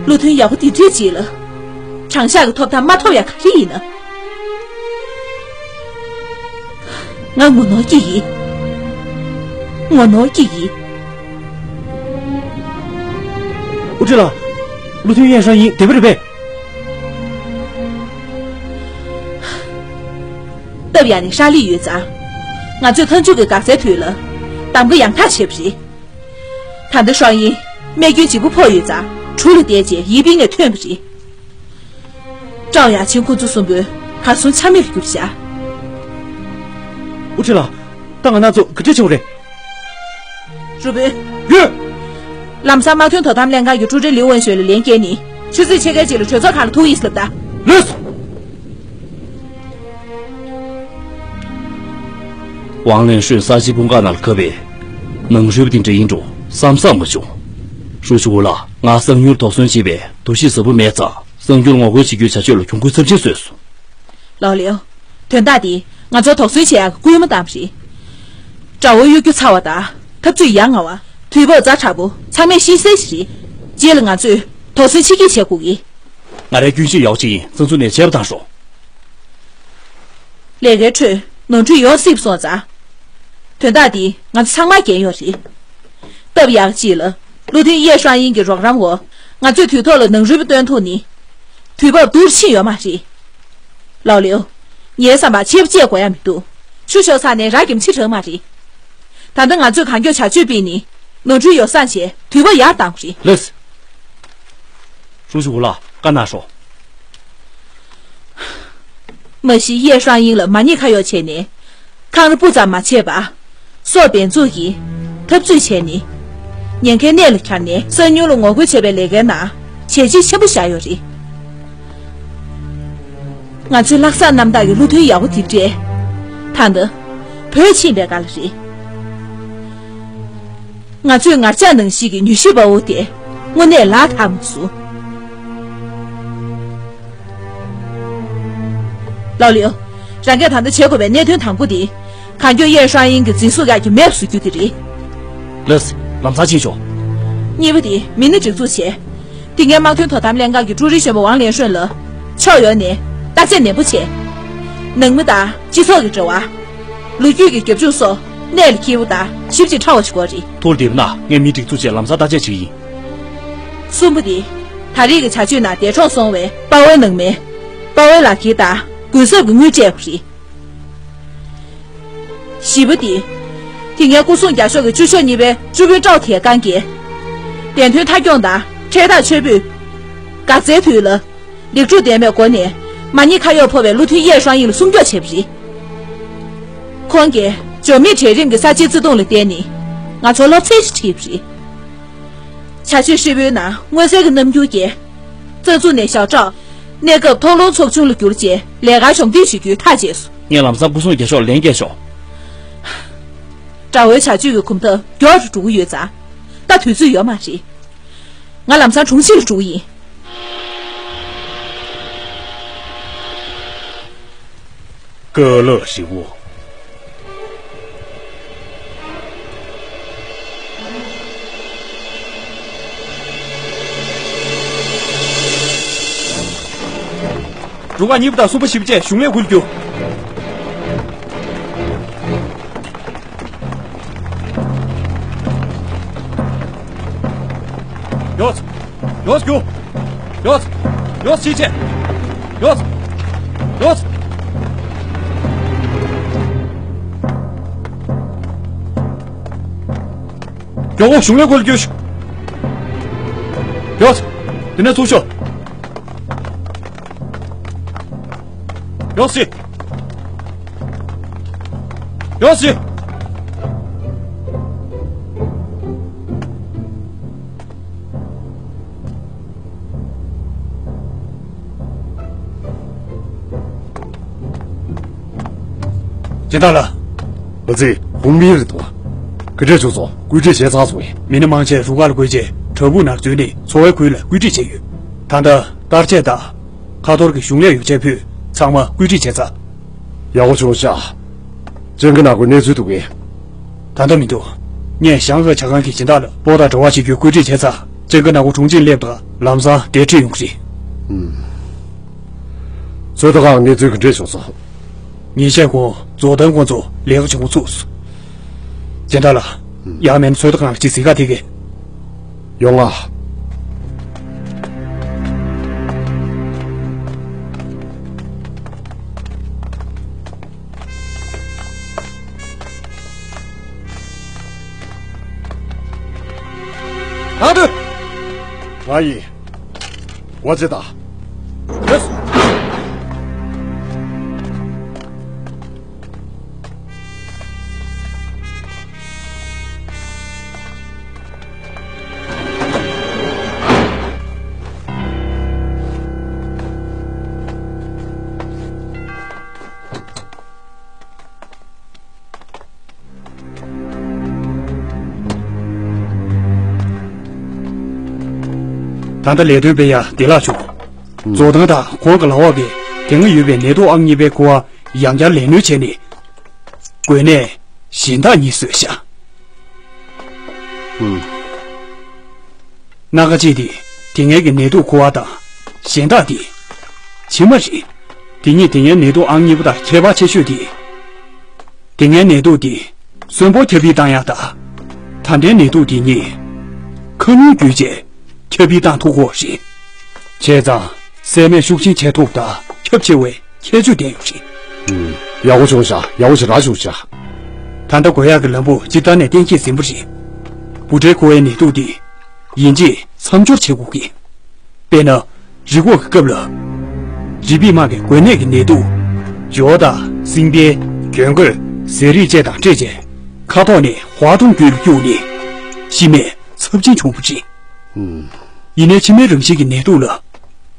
ཀླུ་ཐུན་ཡག་པོ་དེ་འདྲས་ཅིག་ལ། དྲང་གཞག་གི་ཐོབ་ཐང་མ་ཐོབ་ཡ་ག་རེ་ཡིན་ན། ང་ངོ་ནོར་གྱི་ཡིན། ངོ་ནོར་གྱི་ཡིན། ཨུ་ཁྲི་ལགས། ཀླུ་ཐུན་ཡན་ཧྲང་ཡིན་བདེ་པོ་རེད་པས། སྟབས་ཡག་ནས་ཧྲ་ལི་ཡོད་ཙང་། ང་ཚོས་མཐའ་མཇུག་གི་འགག་རྩའི་དུས་ལ། གདམ་ག་ཡང་དག་བྱས་པ་རེད། ད་ལྟ་ཧྲང་ཡིན། རྨས་སྐྱོན་ལྗིད་པོ་ཕོག་ཡོད་ཙང་། གྲུ་ལ་བསྡད་རྗེས་ཡིན་པིང་ནས་ཐོན་པ་རེད། ཀྲའོ་ཡ་ཆིན་ཁོ་ཚོ་གསུམ་པོས་གར་སོང་ཆ་མེད་ལ་གྱུར་བཞག་ཨུ་ཁྲི་ལགས། ད་ང་རང་ཚོ་ག་འདྲ་བྱེད་དགོས་རེད། རུ་དཔོན། ཡོད། ལམ་སང་མ་ཐོན་དོ་དམ་ལྷན་ཁང་གི་ཀྲུའུ་ཀྲིན་ལིའུ་ཝུན་ཞོན་ལ་ལན་བསྐྱལ་ནས་ཆུ་ཚོད་ཕྱེད་ཀའི་རྗེས་ལ་གྲོས་ཚོགས་ཁང་ལ་ཐུག་ཡིན་ཟེར་ལབ་ད། ལགས་སོ། ཝང་ལེན་ཧྲོས་གསར་བརྗེ་དཔུང་ཁག་ནང་ལ་བཀབ་པའི་ནང་ཁྲོལ་པ་དེ་འདྲ་ཡིན་འགྲོ་བསམ་བསམ་མ་བྱུང་། ཧྲུའུ་ཅི་ཝུ་ལགས། ང་གསང་ཉུལ་དོགས་ཟོན་བྱེད་པའི་འདུ་ཤེས་ཟབ་པོ་མེད་ཙང་ གཙང་ཆུ་ལ་ངོ་རྒོལ་བྱེད་རྒྱུའི་བྱ་སྤྱོད་ལ་གྱོང་གུན་ཚབས་ཆེན་བཟོས་སོང་། ལའོ་ལིའུ། དོན་དག་འདི་ང་ཚོར་དོགས་ཟོན་བྱེད་ཡག་གི་སྐུལ་མ་བཏང་བ་རེད། དགྲ་བོ་གཡོ་སྒྱུ་ཚ་བ་དང་འཐབ་རྩོད་ཡ་ང་བ། དུས་བབ་ཛ་དྲག་པོ་ཚང་མས་ཤེས་གསལ་ཞིག་རེད། རྗེས་ལ་ང་ཚོས་དོགས་ཟོན་ཕྱིར་སྐྱེལ་བྱེད་དགོས་ཀྱི། ང་རའི་སྐྱོན་བརྗོད་ཡག་ཅིག་ཡིན། གཙང་ཆུ་ནས་ཆད་པ་བཏང་ཤོག་ལས་ཀའི་ཁྲོད་ནོར་འཁྲུལ་ཡོང་སྲིད་པ་སོང་ཙང་། དོན་དག་འདི་ང་ཚོ་ཚང་མར་འགན་ཡོད་རེད། སྟབས་ཡག་ཅིག་ལ་བློ་མཐུན་ཡེ་ཧྲང་དབྱིང་གི་རོགས་རམ་འོག་ང་ཚོས་དུས་ཐོག་ལ་ནང་རུལ་པ་བཏོན་ཐུབ་ནི། དུས་བབ་སྡུག་རུ་ཕྱིན་ཡོད་མ་རེད། ལའོ་ལིའུ། ངའི་བསམ་པར་ཆད་པ་གཅོད་དགོས་ཡ་མི་འདུག་ཆུ་ཤོར་ཚར་ནས་ར་གིམ་ཕྱིར་དྲག་མ་རེད། ད་ལྟ་ང་ཚོས་གང་མགྱོགས་བྱ་སྤྱོད་སྤེལ་ནས་ནོར་འཁྲུལ་ཡོ་བསྲང་བྱས་དུས་བབ་ཡར་གཏང་དགོས་རེད། ལགས་སོ། ཧྲུའུ་ཅི་ཝུ་ལགས་བཀའ་གནང་ཤོག་མ་གཞི་ཡེ་ཧྲང་དབྱིང་ལ་མ་ཉེས་ཁ་གཡོག་བྱས་ནས་འཁང་ར་སྤུ་ཙམ་མ་བྱས་པར། སྲོག་འབེན་འཛུགས་ཀྱིས་འཐབ་རྩོད་བྱས་ནས། ཉེན་ཁའི་གནས་ལ་གྱར་ནས་གསང་ཉུལ་ལ་ངོ་རྒོལ་བྱས་པའི་ལས་ཀའི་ནང་བྱས་རྗེས་ཆེན་པོ་བཞག་ཡོད་རེད། ང་ཚོའི་ལྷག་བསམ་རྣམ་དག་གི་བློ་མཐུན་ཡག་པོ་དེ་འདྲས། ད་ལྟ་བོད་ཕྱིན་པའི་སྒང་ལ་རེད། ང་ཚོས་ངར་ལྕགས་ནང་བཞིན་གྱི་མྱུལ་ཞིབ་པ་བོ་དེ་དངོས་གནས་ལག་བསྟར་མ་སོང་། ལའོ་ལིའུ། རང་གིས་ད་ལྟ་བྱེད་དགོས་པའི་གནད་དོན་དང་པོ་དེ། གང་མགྱོགས་ཡེ་ཧྲང་དབྱིང་གི་འཛིན་བཟུང་ཡག་གི་མེད་པ་བཟོ་རྒྱུ་དེ་རེད། ལགས་སོ། ལམ་སང་ཕྱིན་ཆོག་གཉིས་པ་དེ་མི་སྣ་སྒྲིག་འཛུགས་བྱས། དེ་སྔའི་དམག་དོན་དོ་དམ་ལྷན་ཁང་གི་ཀྲུའུ་རིན་གཞོན་པ་ཝང་ལིན་ཧྲོན་ལ་ཕྱོགས་ཡོངས་ནས་བརྟག་དཔྱད་ནན་པོ་བྱས། ནང་མི་དང་སྤྱི་ཚོགས་ཀྱི་འབྲེལ་བ། ལོ་རྒྱུས་ཀྱི་རྒྱབ་ལྗོངས་སོགས་གནད་ལ་འཁེལ་བོ་དང་ཞིབ་ཅིང་ཕྲ་བ་ཞིག་དགོས་རེད། ཐུགས་ལ་འདེབས་ན་ངས་མི་སྒྲིག་འཛུགས་བྱས་ལམ་སང་བརྟག་དཔྱད་བྱེད་ཀྱི་ཡིན། གསུམ་པ་དེ། ད་རེས་ཀྱི་བྱ་སྤྱོད་ནང་འདས་གྲོངས་སོང་བའི་དཔའ་བོའི་ནང་མི། དཔའ་བོའི་ལག་འཁྱེར་དང་གུན་གསབ་ཀྱི་དངུལ་སྤྲད་དགོས་རེད། བཞི་པ་དེ། དེ་སྔའི་སྐུ་སྲུང་རྒྱ་ཤོག་གི་ཅུས་ཤོག་གཉིས་པའི་ཅུས་དཔོན་ཀྲའོ་ཐེ་ཀང་གིས། བདེན་དོན་མཐའ་འཁྱོངས་དང་འཕྲལ་ཐག་ཆོད་པོས། འགག་རྩའི་དུས་ལ། ལེགས་གྲུབ་ལྡན་པའི་སྒོ་ནས་མ་ཉེས་ཁ་གཡོག་ཕོག་པའི་བློ་མཐུན་ཡེ་ཧྲང་དབྱིང་ལ་སྲུང་སྐྱོབ་བྱས་པ་རེད། ཁོང་གིས་འབྱོར་མེད་གྲལ་རིམ་གྱི་གསར་བརྗེའི་བརྩེ་དུང་ལ་བརྟེན་ནས་ང་ཚོར་སློབ་ཚན་ཞིག་ཁྲིད་པ་རེད། བྱ་སྤྱོད་ཧྲིལ་པོའི་ནང་མངོན་གསལ་གྱི་རྣམ་འགྱུར་གྱིས། རྩ་འཛུགས་ནས་ཞབས་ཏོག་གནས་སྐབས་མཐོ་སློབ་ཚོགས་ཆུང་ལ་བསྒྱུར་རྗེས་ལས་ཀར་གཞོགས་འདེགས་ཞུ་རྒྱུའི་ཐག་བཅད་སོང་། ངས་ལམ་སང་སྐུ་སྲུང་རྒྱ་ཤོག་ལན་བརྒྱབ་ཤོག་དགྲ་བོའི་བྱ་སྤྱོད་ཀྱི་གོམ་སྟབས་མགྱོགས་རུ་འགྲོ་གི་ཡོད་ཙང་། ད་དུས་ཚོད་ཡོད་མ་རེད། ང་ལམ་སང་གྲོང་གཞིས་ལ་འགྲོ་གི་ཡིན། ཀ་ལ་ཧྲིལ་བོ། རུ་ཁག་གཉིས་པ་དང་གསུམ་པ་བཞི་པ་བཅས་གཞུང་ལས་ཁུལ་བསྒྱུར། ཡོངས། ཡོངས་རྒྱུགས། ཡོངས། ཡོངས་ཕྱིན་ཆད། ཡོངས། ཡོངས། མགྱོགས་པོ་གཞུང་ལས་ཁུལ་བསྒྱུར་ཤོག་ཡོངས། དེ་ནས་ཚུར་ཤོག་ཡོངས་སི། ཡོངས་སི། སྦྱིན་བདག་ལགས། མ་ཚད་གོང་མིའི་རེ་དོགས། ག་འདྲས་བྱུང་སོང་། བཀོད་སྒྲིག་བྱས་ཚར་སོང་། མི་སྣ་མང་ཆེ་རུ་ཁག་ལ་བགོས་རྗེས་བྲག་ཕུག་ནང་འཛུལ་ནས་འཚོ་བའི་ཁུལ་ལ་བཀོད་སྒྲིག་བྱས་ཡོད། ད་ལྟ་བསྟར་ཆས་དང་། ཁ་ཐོར་གྱི་གཞུང་ལས་ཡོ་བྱད་ཕུད་ཚང་མ་བཀོད་སྒྲིག་བྱས་ཚར། ཡག་པོ་བྱུང་ཤག་ཅང་གི་ནག་པོའི་གནས་ཚུལ་འདུག་གས། ད་ལྟ་མི་འདུག་ངས་ཞང་ཧེ་ཇ་ཁང་གི་སྦྱིན་བདག་ལ་པོ་དང་འབྲེལ་བ་བྱེད་རྒྱུའི་བཀོད་སྒྲིག་བྱས་ཚར། ཅང་གི་ནག་པོ་གྲོང་ཁྱེར་སླེབས་དང་ལམ་སང་འགྲེལ་བཤད་ཡོང་གི་རེད། ཚོད་ལྟ་ཁང་གནས་ཚུལ་ག་འདྲས་བྱུང་སོང་། ཉིན་ཤས་གོང་རྫོགས་དང་ཁོང་ཚོ་ལས་ཀ་བྱེད་འགོ་ཚུགས་སོང་། སྦྱིན་བདག་ལགས། ཡང་མིན་ཚོད་ལྟ་ཁང་གི་གཟིགས་ཁ་དེ་གས། ཡོང་ང་། ང་འདུག་ང་ཡིན། སྒོ་ཕྱེ་དང་། ཡོས། ད་ལྟ་ལས་དོན་སྤེལ་ཡ་བདེ་བླག་བྱུང་། ཨུམ། རྫོགས་ཐང་དང་ཁོང་གི་ལག་འོག་གི་དེ་སྔ་ཡོད་པའི་ནད་དུག་ཨང་གཉིས་པའི་ཁུ་བ་ཡང་བསྐྱར་ལས་སྣོན་བྱས་ནས། འགོས་ནད་གཞན་དག་གཉིས་བཟོས་བཞག་ཨུམ། སྣ་ཁ་གཅིག་དེ་དེ་སྔའི་གི་ནད་དུག་ཁུ་བ་དང་། གཞན་དག་དེ་ཕྱི་མ་རེད། དེ་ཉིད་དེ་སྔའི་ནད་དུག་ཨང་གཉིས་པ་དང་ཁྱད་པར་ཆེ་ཤོས་དེ། དེ་སྔའི་ནད་དུག་དེ་གསོན་པོ་ཁྱབ་སྤེལ་བཏང་ཡག་དང་། ད་ལྟའི་ནད་དུག་དེ་གཉིས་ཁ་ལུང་བརྒྱུད་བྱས་ཁྱབ་སྤེལ་བཏང་ཐུབ་ཀྱི་ཡོད་རེད། བྱས་ཙང་བསད་རྨས་ཤུགས་ཆེན་བྱེད་ཐུབ་དང་ཁྱབ་ཆེ་བའི་ཁྱད་ཆོས་ལྡན་ཡོད་རེད། ཨུམ། ཡག་པོ་བྱུང་ཤག་ཡག་པོ་ཞེ་དྲག་བྱུང་ཤག་ད་ལྟ་འགོས་ཡག་གི་ལམ་བུ་སྤྱིར་བཏང་ནས་གཏན་འཁེལ་ཟིན་པ་རེད། འབུ་ཕྲའི་ཁུ་བའི་ནད་དུག་དེ་ཡིན་གཅིག་མཚམས་སྦྱོར་བྱེད་དགོས་ཀྱི། དཔེར་ན། རི་འགོག་གི་སྐབས་ལ། རི་པིན་མ་གི་འགོས་ནད་ཀྱི་ནད་དུག་འཇོ་བ་དང་སྲིན་བལ། གྱོན་གོས། ཟས་རིགས་བཅས་དང་སྤྲད་རྗེས། ཁ་དོག་ནས་ཧྭ་ཏུང་རྒྱུད་ལ་བསྐྱུར་ནས། ཤི་རྨས་ཚབས་ཆེན་བྱུང་བ་རེད། ཨུམ། ཡིན་ནའི་ཕྱི་མའི་རང་བཞིན་གྱི་ནད་དུག་ལ།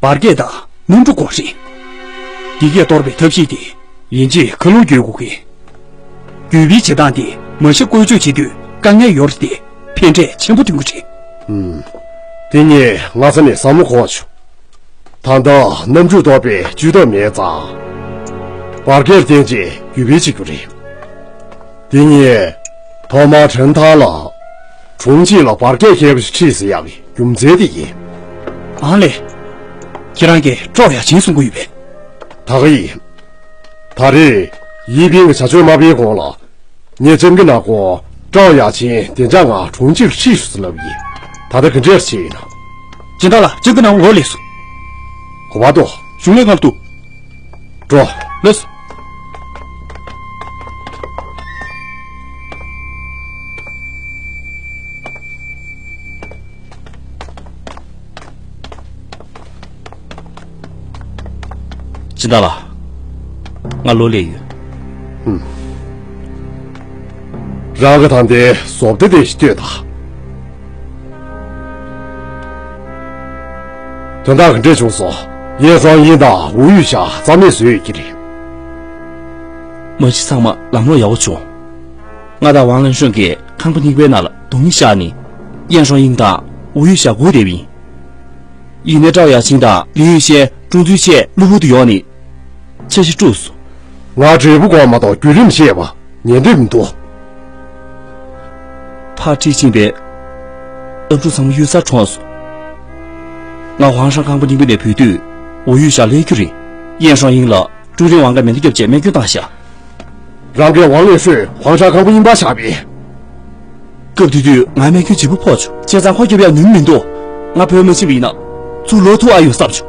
འབར་གས་དང་གནམ་གྲུ་དགོས་རེད། འདི་གས་གཏོར་བའི་ཐབས་ཤེས་དེ། ཡིན་གཅིག་ཁ་ལུང་བརྒྱུད་དགོས་ཀྱི། བརྒྱུད་སྤེལ་བྱེད་སྟངས་དེ་མ་གཞི་བཀོལ་སྤྱོད་བྱེད་དུས་དཀའ་ངལ་ཡོད་རེད་དེ། ཕན་འབྲས་ཆེན་པོ་ཐོན་གྱི་རེད། ཨུམ། དེ་ངས་སྔ་ས་ནས་བསམ་བློ་འཁོར་བྱུང་། ད་ལྟ་གནམ་གྲུ་གཏོར་བའི་ཇུས་གཏོགས་མེད་ཙང་། འབར་གས་བརྟེན་བྱས་བརྒྱུད་སྤེལ་བྱེད་རྒྱུ་རེད། དེ་ངས་ཐོག་མར་ཁྲེན་ཐང་ལ། གྲོང་ཁྱེར་ལ་འབར་གས་མཁས་པ་ཞིག་ཁྲིད་ཟེར་ཡག་གི་རྒྱུ་མཚན་དེ་ཡིན། ཨང་ལེ། ཁྱེད་རང་གིས་ཀྲའོ་ཡ་ཆིན་གསུང་གི་ཡོད་པས། ད་ག་ཡིན། ད་རེས་ཡིན་ཕིང་གི་བྱ་སྤྱོད་མ་སྤེལ་གོང་ལ། ངས་སྤྱང་ཀི་ནག་པོ་ཀྲའོ་ཡ་ཆིན་བདེ་འཇགས་ངང་གྲོང་ཁྱེར་ཁྲིད་ཤོག་ཟེར་ལབ་ཡིན། ད་ལྟ་ག་འདྲས་བྱས་ཡིན་ན། སྦྱིན་བདག་ལགས། སྤྱང་ཀི་ནག་པོ་ལོག་སླེབས་སོང་། གོ་བ་དོ། གཞུང་ལས་ཁང་དུ། འགྲོ། ལགས་སོ། སྦྱིན་བདག་ལགས། ང་ལོག་སླེབས་ཡོད། ཧུམ། རང་གི་ད་ལྟའི་བཟོ་ལྟ་དེ་ཞིག་ལྟོས་དང་། དོན་དག་ག་འདྲས་བྱུང་སོང་། ཡེ་ཧྲོང་ཡིན་དང་ཝུའུ་ཡུས་ཞ་རྩ་མེད་བཟོས་ཡོད་ཀྱི་རེད། མ་གཞི་ཚང་མ་ལམ་ལྷོང་ཡག་པོ་བྱུང་། ང་དང་ཝང་ལན་ཧྲོན་གྱིས་ཁང་པ་རྙིང་པའི་ནང་ལ་རྡུང་ཡིག་བཞག་ནས། ཡེ་ཧྲོང་ཡིན་དང་ཝུའུ་ཡུས་ཞ་སྒུག་བསྡད་པ་ཡིན། ཡིན་ནའི་ཀྲའོ་ཡ་ཆིན་དང་ལི་ཡུས་ཤན་ཀྲུང་ཙུའི་ཆས་གློ་བུར་དུ་ཡོང་ནས། འཆར་གཞི་དཀྲུགས་སོང་། ང་འབྲས་བུ་དགོས་མ་གཏོགས་བརྒྱུད་རིམ་ཤེས་པ་ཉན་འདོད་མི་འདུག་ཕར་ཁྲིད་ཕྱིན་པའི་ཨ་ཕྲུག་ཚང་མ་གཡུལ་སར་གྲོངས་སོང་། ང་ཝང་ཧྲང་ཁང་པ་རྙིང་པ་ནས་བུད་དུས་ཝུའུ་ཡུས་ཞ་སླེབས་རྒྱུ་རེད། ཡེ་ཧྲོང་ཡིན་ལ་ཀྲུའུ་རིན་ཝང་གིས་མེ་མདའ་བརྒྱབ་བྱས་རྨས་སྐྱོན་བཏང་ཤག་རང་གིས་ཝང་ལེ་ཧྲོས་ཝང་ཧྲང་ཁང་པ་རྙིང་པ་བཞག་པས། སྐབས་དེ་དུས་ང་རྨས་སྐྱོན་ལྗིད་པོ་ཕོག་བྱུང་། བྱས་ཙང་ཁོ་སྐྱོབ་ཡག་ནུས་མི་འདུག་ང་བོད་མ་ཕྱིན་པ་ཡིན་ན་ཚུར་ལོག་ཐུབ་ཨ་ཡོད་བསམ་བྱུང་།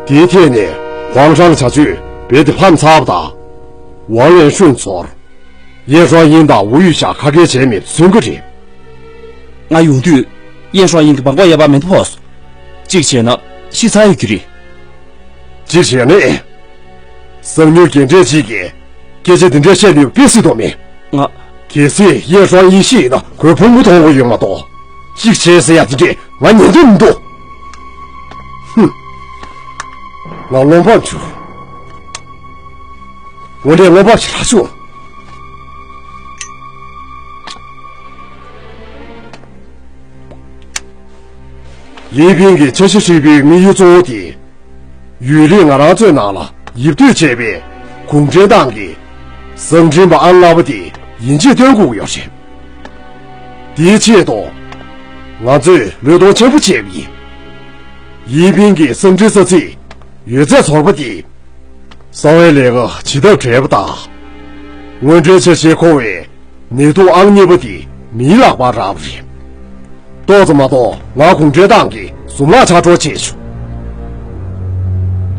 དེའི་ཐད་ནས་ཝང་ཧྲང་བྱ་སྤྱོད་རྦད་དེ་ཕམ་ཚར་བ་དང་། ཝང་ལེན་ཧྲུན་ཚོར་ཡེ་ཧྲོང་ཡིན་དང་ཝུ་ཡུས་ཞ་ཁ་སྐད་བྱས་མེད་པ་མཚོན་གྱི་རེད། ང་ཡོང་དུས་ཡེ་ཧྲོང་ཡིན་གྱི་སྦྲང་ཁོག་གཡས་པར་མེ་མདའ་ཕོག་སོང་། གཅིག་བྱས་ན་ཤི་ཚར་ཡོད་ཀྱི་རེད། གཅིག་བྱས་ནས། གསང་ཉུལ་རྒན་གྲས་གཅིག་གིས་སྐད་ཆ་འདི་འདྲ་བཤད་ནུས་པ་དཔེ་སྲིད་དོ་མེད། ང་། གལ་སྲིད་ཡེ་ཧྲོང་ཡིན་ཤི་ཡིན་ན་ཁོའི་བུ་མོ་མཐོང་དགོས་ཡོད་མ་གཏོགས། གཅིག་བྱས་ཟེར་ཡ་དེ་འདྲས་ང་ཉན་འདོད་མི་འདུག་ཧུམ། ང་བློ་ཕམ་བྱུང་། དངོས་གནས་བློ་ཕམ་ཞིག་རག་བྱུང་། ཡིན་ཕིང་གི་འཆར་གཞི་ཧྲིལ་པོའི་དམིགས་ཡུལ་གཙོ་བོ་དེ། ཡུན་རིང་ང་རང་ཚོའི་ནང་ལ་ཡིབ་སྡོད་བྱས་པའི་གུང་ཁྲན་ཏང་གི་གསང་འཕྲིན་པ་ཨང་ལྔ་པ་དེ་ཡིན་གཅིག་སྟོན་དགོས་ཀྱི་ཡོད་རེད། དེའི་ཆེད་དུ་ང་ཚོས་བློས་གཏོང་ཆེན་པོ་བྱས་པ་ཡིན། ཡིན་ཕིང་གི་གསང་འཕྲིན་ས་ཚིགས་ཡོད་ཚད་ཚོར་པ་དེ་གསང་བའི་ལས་ཀ་བྱེད་ཐབས་བྲལ་བ་དང་། དངོས་འབྲེལ་འཆར་གཞིའི་འཁོར་བའི་ནད་དུག་ཨང་གཉིས་པ་དེ་མིའི་ལག་པར་རག་པ་རེད། ཏོག་ཙམ་མ་གཏོགས་ང་གུང་ཁྲན་ཏང་གི་གཟུངས་ལག་ཆགས་འགྲོ་བྱས་བྱུང་།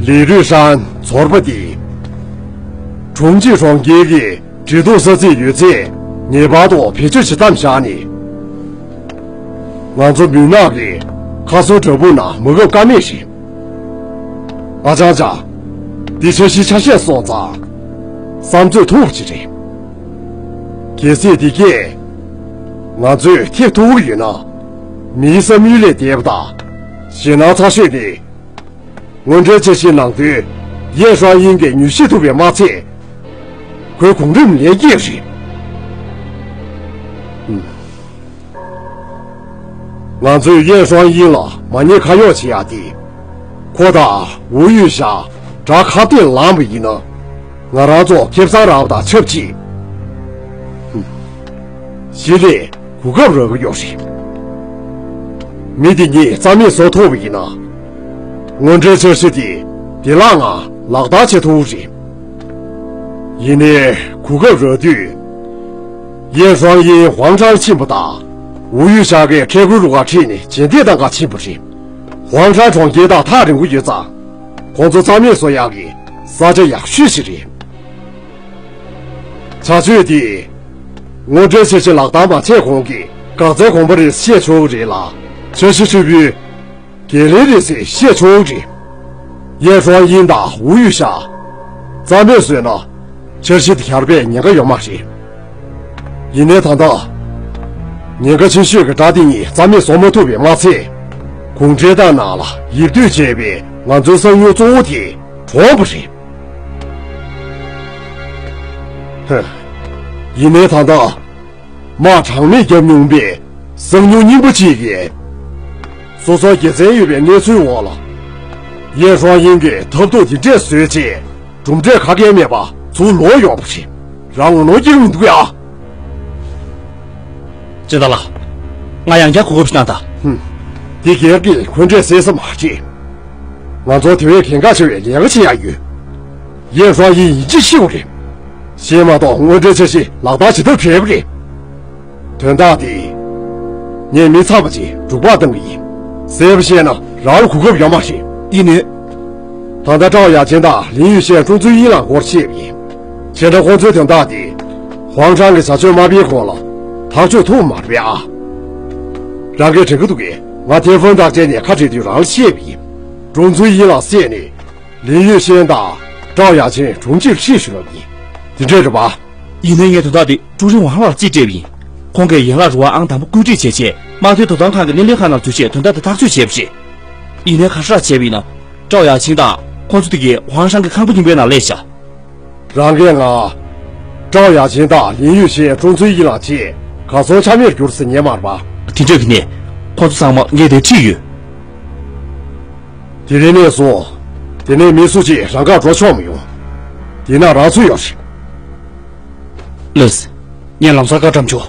ལི་རུས་ཧྲན་ཚོར་པ་དེ། གྲོང་ཁྱེར་གྲོང་ཁྱེར་གྱི་འབྲེལ་གཏུག་ས་ཚིགས་ཡོད་ཚད་ངེས་པར་དུ་བེད་སྤྱོད་བྱེད་མཚམས་བཞག་ནས། ང་ཚོ་མུན་ནག་གི་ཁ་སོ་བྲག་ཕུག་ནང་མ་བཀབ་ཀ་མེད་རེད། ཨ་ཅང་ཅང་། འདི་འཆར་གཞིའི་ཆ་ཤས་སོང་ཙང་། བསམ་ཚོད་ཐུང་བ་ཅིག་རེད། གལ་སྲིད་འདི་གས་ང་ཚོས་ཐེབས་ཐུབ་ཀྱི་ཡོད་ན། མིའི་བསམ་ཡུལ་ལས་འདས་པ་དང་། ཞེད་སྣང་ཚ་ཤོས་ནི། དངོས་འབྲེལ་འཆར་གཞིའི་ནང་དོན་ཡེ་ཧྲོང་ཡིན་གྱིས་མྱུལ་ཞིབ་ཐུབ་པས་མ་ཚད། ཁོའི་གོང་རིམ་ལས་འགན་རེད། ང་ཚོས་ཡེ་ཧྲོང་ཡིན་ལ་མ་ཉེས་ཁ་གཡོག་བྱེད་ཡག་དེ། ཁོ་དང་ཝུ་ཡུས་ཤ་དགྲ་ཁ་གཏད་ལངས་པ་ཡིན་ན། ང་རང་ཚོ་ཁེ་བཟང་རག་པ་དང་ཆབས་ཅིག་ཧུམ། གཞི་ནས་གོ་སྐབས་རག་གི་ཡོད་རེད། མི་དེ་གཉིས་རྩ་མེད་བཟོ་ཐུབ་པ་ཡིན་ན། དངོས་འབྲེལ་འཆར་གཞི་དེ་བདེ་བླག་ངང་ལག་བསྟར་བྱེད་ཐུབ་རེད། ཡིན་ནའི་གོ་སྐབས་རག་དུས། ཡེ་ཧྲང་ཡིན་ཧུའང་ཁྲང་ཕྱིན་པ་དང་། ཝུ་ཡུས་ཤ་གིས་ཁྲལ་དགོན་རུ་ཁག་ཁྲིད་ནས་རྗེས་འདེད་གཏང་ག་ཕྱིན་པ་རེད། ཧུའང་ཁྲང་གྲོང་ཁྱེར་དང་ཐག་རིང་པོ་ཡོད་ཙང་། ཁོང་ཚོ་རྩ་མེད་བཟོ་ཡག་གི་ས་ཆ་ཡག་ཤོས་ཤིག་རེད། བྱ་སྤྱོད་དེས་དངོས་འབྲེལ་འཆར་གཞི་ལག་བསྟར་མ་བྱས་གོང་གི་འགག་རྩའི་གོམ་པ་རེད་བཤད་ཆོག་གི་རེད་ལ། འཆར་གཞི་ཧྲིལ་པོའི་འགན་ལེན་རེད་ཟེར་བཤད་ཆོག་གི་རེད། ཡེ་ཧྲོང་ཡིན་དང་ཝུ་ཡུས་ཤ་རྩ་མེད་བཟོས་ན། འཆར་གཞི་དེ་གྱར་བའི་ཉེན་ཁ་ཡོད་མ་རེད། ཡིན་ནའི་ད་ལྟ་ཉེན་ཁ་ཆེ་ཤོས་ཀྱི་དགྲ་དེ་གཉིས་རྩ་མེད་བཟོ་མ་ཐུབ་པའི་མ་ཚད། གུང་ཁྲན་ཏང་ནང་ལ་ཡིབ་སྡོད་བྱས་པའི་ང་ཚོའི་གསང་ཉུལ་གཙོ་བོ་དེ་གྲོངས་པ་རེད། ཧ། ཡིན་ནའི་ད་ལྟ་དམག་གྲངས་མེད་བརྒྱབ་མྱོང་པའི་གསང་ཉུལ་རྙིང་པ་གཅིག་གིས། སོ་སོར་དགེ་མཚན་ཡོད་པའི་གནས་ཚུལ་འོག་ལ། ཡེ་ཧྲོང་ཡིན་གྱི་ཐབས་སྡུག་འདི་འདྲས་བཟོས་རྗེས། གྲུབ་འབྲས་ག་གེ་མེད་པ་ཚུར་ལོག་ཡོང་བ་རེད། རང་ངོ་གནོང་སྐྱེ་གི་མི་འདུག་ཡ། ཅེ་ད་ལ། ང་ཡང་བསྐྱར་གོ་སྐབས་ཤིག་གནང་དང་། ཧུམ། འདི་སྒེར་གྱི་འཁོན་འགྲས་སེལ་ས་མ་རེད། ང་ཚོ་དེ་བས་གལ་འགངས་ཆེ་བའི་ལས་ཀ་བྱེད་ཡག་ཡོད། ཡེ་ཧྲོང་ཡིན་ཡིན་གཅིག་ཤི་བ་རེད། གཞན་མ་གཏོགས་དངོས་འབྲེལ་འཆར་གཞི་ལག་བསྟར་བྱེད་ཐབས་བྲལ་བ་རེད། དོན་དག་དེ། ངས་མི་ཚང་མ་ཅིག་འབྲུག་པ་བཏང་གི་ཡིན། གསལ་པོ་བཤད་ན་རང་ལ་གོ་སྐབས་ཡོད་མ་རེད། ཡིན་ནའི། ད་ལྟ་ཀྲའོ་ཡ་ཆིན་དང་ལིན་ཡུས་ཤན་ཀྲུང་ཙུའུ་དབྱིན་ལགས་སྐོར་བཤད་པ་ཡིན། བྱས་ན་ཁོང་ཚོའི་དོན་དག་དེ། ཧུའང་ཁྲང་གི་བྱ་སྤྱོད་མ་དཔེའི་སྐོར་ལ་ཐག་གཅོད་ཐུབ་མ་རེད་པས་ཨ། རང་གིས་དྲན་གྱི་འདུག་གས། ང་ཐེ་ཧྥུན་རྟགས་ཅན་ནས་ཁ་བྲལ་དུས་རང་ལ་བཤད་པ་ཡིན། ཀྲུང་ཙུའུ་དབྱིན་ལགས་བསད་ནས། ལིན་ཡུས་ཤན་དང་ཀྲའོ་ཡ་ཆིན་གྲོང་ཁྱེར་ཁྲིད་ཞུ་ལབ་ཡིན། དེ་འདྲས་རེད་པ། ཡིན་ནའི་ངས་དོན་དག་དེ་ཀྲུའུ་རིན་ཝང་ལགས་ལ་རྩིས་སྤྲད་པ་ཡིན། ཁོང་གིས་ཡན་ལག་རུ་བ་ཨང་དང་པོ་བཀོད་སྒྲིག་བྱས་རྗེས་དམག་དོན་དོ་དམ་ཁང་གི་སྣེ་ལེན་ཁང་ནང་འཛུལ་རྗེས་དོན་དག་དེ་ཐག་གཅོད་བྱས་པ་རེད། ཡིན་ནའི་ཁ་ཧྲ་བྱས་པ་ཡིན་ན། ཀྲའོ་ཡ་ཆིན་དང་ཁོང་ཚོ་དེ་གའི་ཧུའང་ཧྲང་གི་ཁང་པ་རྙིང་པའི་ནང་སླེབས་བཞག་རང་གིས་ང་། ཀྲའོ་ཡ་ཆིན་དང་ལིན་ཡུས་ཤན་ཀྲུང་ཙུའུ་དབྱིན་ལགས་བཅས་གར་སོང་ཆ་མེད་གྱུར་ཟེར་ཉན་མ་རེད་པ། དེ་འདྲ་གི་ནས། ཁོང་ཚོ་ཚང་མ་ངས་དེ་ཁྲིད་ཡོད། དེ་རིང་ནས་བཟུང་། དེ་ནས་མི་སུ་གཅིག་རང་དགར་འགྲོ་ཆོག་མི་ཡོང་། དེ་ན་རང་ཚོད་ཡོད་རེད། ལགས་སེ། ངས་ལམ་སང་བཀའ་བཀྲམ་ཆོག་